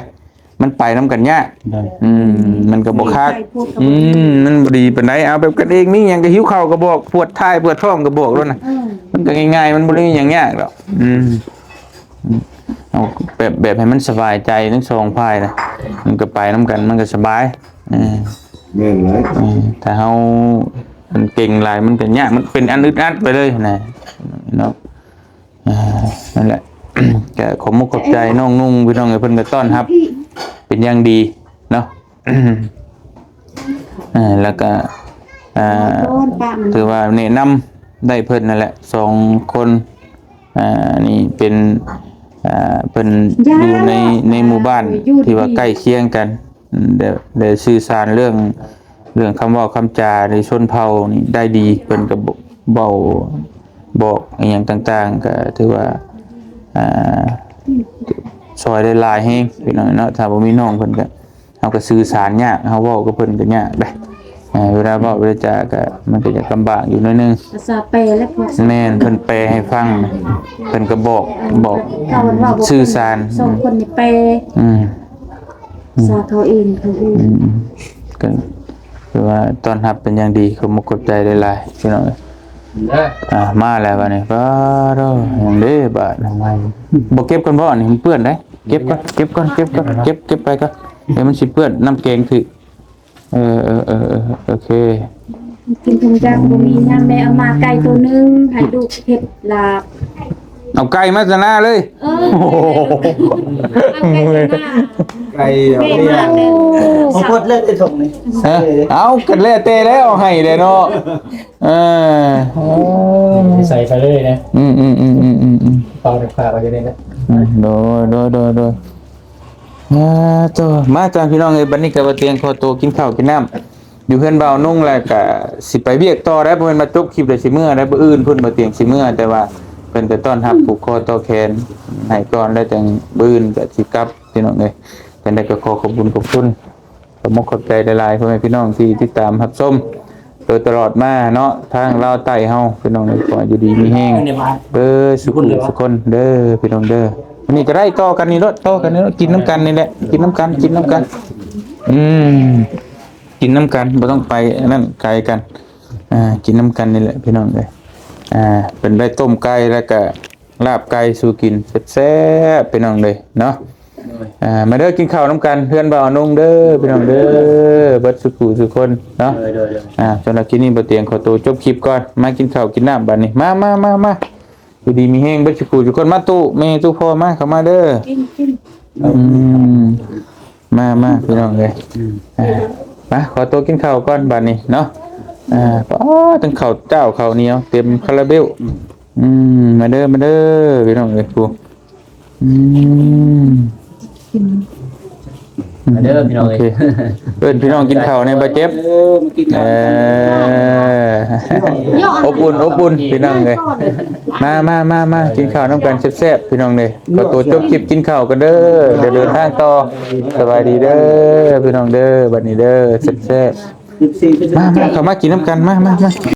ມັນໄປນຳກັນຍາກ ໂດຍ ອືມ ມັນກໍບໍ່ຄັກ ອືມ ມັນບໍ່ດີປານໃດ ເອົາແບບກັນເອງ ມີຫຍັງກໍຫິວເຂົ້າກໍບອກ ປວດຖ່າຍປວດທ້ອງກໍບອກໂລດນະ ເອີ ມັນກໍງ່າຍໆ ມັນບໍ່ໄດ້ມີຫຍັງຍາກດອກ ອືມ ເອົາແບບ ແບບໃຫ້ມັນສະບາຍໃຈທັງສອງຝ່າຍນະ ມັນກໍໄປນຳກັນ ມັນກໍສະບາຍ ເອີ ແມ່ນແຫຼະ ເອີ ຖ້າເຮົາ ມັນເກັ່ງຫຼາຍ ມັນກໍຍາກ ມັນເປັນອັນອຶດອັດໄປເລີຍນະ ເນາະ. ອ່າ ນັ້ນແຫຼະ ກໍຂອບມຸກຂອບໃຈນ້ອງນຸ່ງ ພີ່ນ້ອງເອີຍ ເພິ່ນກໍຕ້ອນຮັບເປັນຢ່າງດີເນາະ ເອີ ແລ້ວກໍ ອ່າ ຖືວ່າແນະນຳໄດ້ເພິ່ນນັ້ນແຫຼະ ສອງຄົນ ອ່າ ນີ້ເປັນ ອ່າ ເພິ່ນຢູ່ໃນ ໃນໝູ່ບ້ານທີ່ວ່າໃກ້ຄຽງກັນ ໄດ້ ໄດ້ສື່ສານເລື່ອງ ເລື່ອງຄຳເວົ້າຄຳຈາໃນຊົນເຜົ່ານີ້ໄດ້ດີ ເພິ່ນກໍບອກ ບອກອີ່ຫຍັງຕ່າງໆ ກໍຖືວ່າ ອ່າ ຊ່ອຍໄດ້ຫຼາຍແຮງພີ່ນ້ອງເນາະ ຖ້າບໍ່ມີນ້ອງເພິ່ນກໍ ເຮົາກໍສື່ສານຍາກ ເຮົາເວົ້າກັບເພິ່ນກໍຍາກເດ້ ເອີ ເວລາເວົ້າເວລາຈາກໍ ມັນກໍຈະລຳບາກຢູ່ໜ້ອຍໜຶ່ງ ພາສາແປແລ້ວ ແມ່ນ ເພິ່ນແປໃຫ້ຟັງ ເພິ່ນກໍບອກ ບອກ ເຂົາເວົ້າບໍ່ເປັນ ສື່ສານ ສອງຄົນນີ້ແປ ອືມ ພາສາເຂົາເອງ ເຂົາເອງ ອືມ ກໍຖືວ່າຕ້ອນຮັບເປັນຢ່າງດີ ຂອບມຸກຂອບໃຈຫຼາຍໆ ພີ່ນ້ອງເອີຍ ອ່າ ມາແລ້ວບັດນີ້ ປາໂທ້ ຫຍັງເດ້ບາດ ບໍ່ເກັບກ່ອນບໍ່? ອັນນີ້ມັນເປື້ອນເດ້ ເກັບກ່ອນ ເກັບກ່ອນ ເກັບກ່ອນ ເກັບ ເກັບໄປກ່ອນ ດຽວມັນຊິເປື້ອນ ນ້ຳແກງຖືກ ເອີ ເອີ ເອີ ເອີ ໂອເຄ ກິນທຸງຈັກບໍ່ມີຫຍັງ ແມ່ເອົາມາໄກ່ໂຕໜຶ່ງ ໃຫ້ລູກເຮັດລາບ ເອົາໄກ່ມາຈາກນາເລີຍ ເອີ ໂອ້ໂຫ ເອົາໄກ່ຈາກນາ ໄກ່ເອົາ ແມ່ມາແຕ່ ເອົາເບິດເລີຍໃນຖົງນີ້ ຮະ ເອົາ ກໍແລ້ວແຕ່ແລ້ວ ໃຫ້ແຫຼະເນາະ ເອີ ໃສ່ໄປເລີຍນະ ອືມໆ ເປົາໄປຝາກໄວ້ຢູ່ນີ້ນະ ອືມ ໂດຍ ໂດຍ ໂດຍ ໂດຍ ອ່າ ໂຕ ມາຈ້າ ພີ່ນ້ອງເອີຍ ບັດນີ້ກໍວ່າຕຽງຂໍໂຕກິນເຂົ້າກິນນ້ຳຢູ່ເຮືອນບ່າວນຸ່ງ ແລ້ວກໍຊິໄປວຽກຕໍ່ໄດ໋ ບໍ່ແມ່ນວ່າຈົບຄລິບແລ້ວຊິເມືອໄດ໋ ມື້ອື່ນພຸ້ນບ່າວຕຽງຊິເມືອ ແຕ່ວ່າເພິ່ນກໍຕ້ອນຮັບ ອືມ ຜູກຄໍຕໍ່ແຂນໃຫ້ກ່ອນ ແລ້ວຈັ່ງມື້ອື່ນກໍຊິກັບ ພີ່ນ້ອງເອີຍ ຈັ່ງໃດກໍຂໍຂອບຄຸນຂອບຄຸນ ຂອບມຸກຂອບໃຈຫຼາຍໆ ພໍ່ແມ່ພີ່ນ້ອງທີ່ຕິດຕາມຮັບຊົມໂດຍຕະຫຼອດມາເນາະ ທາງລາວໃຕ້ເຮົາ ພີ່ນ້ອງເອີຍ ຂໍໃຫ້ຢູ່ດີມີແຮງເບີດສູ່ຜູ້ສູ່ຄົນເດີ ພີ່ນ້ອງເດີ ມື້ນີ້ກໍໄດ້ຕໍ່ກັນນີ້ໂລດ ຕໍ່ກັນນີ້ໂລດ ກິນນຳກັນນີ້ແຫຼະ ກິນນຳກັນ ກິນນຳກັນ ອືມ ກິນນຳກັນ ບໍ່ຕ້ອງໄປອັນນັ້ນໄກກັນ ອ່າ ກິນນຳກັນນີ້ແຫຼະ ພີ່ນ້ອງເອີຍ ອ່າ ເພິ່ນໄດ້ຕົ້ມໄກ່ ແລ້ວກໍລາບໄກ່ສູ່ກິນແຊບໆ ພີ່ນ້ອງເອີຍເນາະ ອ່າ ມາເດີ ກິນເຂົ້ານຳກັນ ເຮືອນບ່າວອານົງເດີ ພີ່ນ້ອງເດີ ເບິດສູ່ຜູ້ສູ່ຄົນເນາະ ໂດຍ ໂດຍ ໂດຍ ອ່າ ສຳລັບຄລິບນີ້ ບ່າວຕຽງຂໍໂຕຈົບຄລິບກ່ອນ ມາກິນເຂົ້າກິນນ້ຳບັດນີ້ ມາ ມາ ມາ ມາ ຢູ່ດີມີແຮງເບິດສູ່ຜູ້ສູ່ຄົນ. ມາຕູ້ແມ່ຕູ້ພໍ່ມາ ເຂົ້າມາເດີ. ກິນ ກິນ ອືມ ມາ ມາ ພີ່ນ້ອງເອີຍ. ອ່າ ໄປ ຂໍຕົວກິນເຂົ້າກ່ອນບັດນີ້ເນາະ. ອ່າ ປາດ ທັງເຂົ້າເຈົ້າເຂົ້າໜຽວເຕັມຄາລາເບວ. ອືມ ມາເດີ ມາເດີ ພີ່ນ້ອງເອີຍ ຜູ້ ອືມ ມາເດີພີ່ນ້ອງເອີຍ. ໂອເຄ ເອີ້ນພີ່ນ້ອງກິນເຂົ້າແດ່ ບໍ່ເຈັບ. ເອີ ມາກິນເຂົ້າ ເອີ ອົບອຸ່ນ ອົບອຸ່ນ ພີ່ນ້ອງເອີຍ. ມາ ມາ ມາ ມາ ກິນເຂົ້ານຳກັນແຊບໆ ພີ່ນ້ອງເດີ. ຂໍຕົວຈົບຄລິບກິນເຂົ້າກັນເດີ ດຽວເດີນທາງຕໍ່. ສະບາຍດີເດີ ພີ່ນ້ອງເດີ. ບັດນີ້ເດີ ແຊບໆ. ມາ ມາ ເຂົ້າມາກິນນຳກັນ ມາ ມາ ມາ.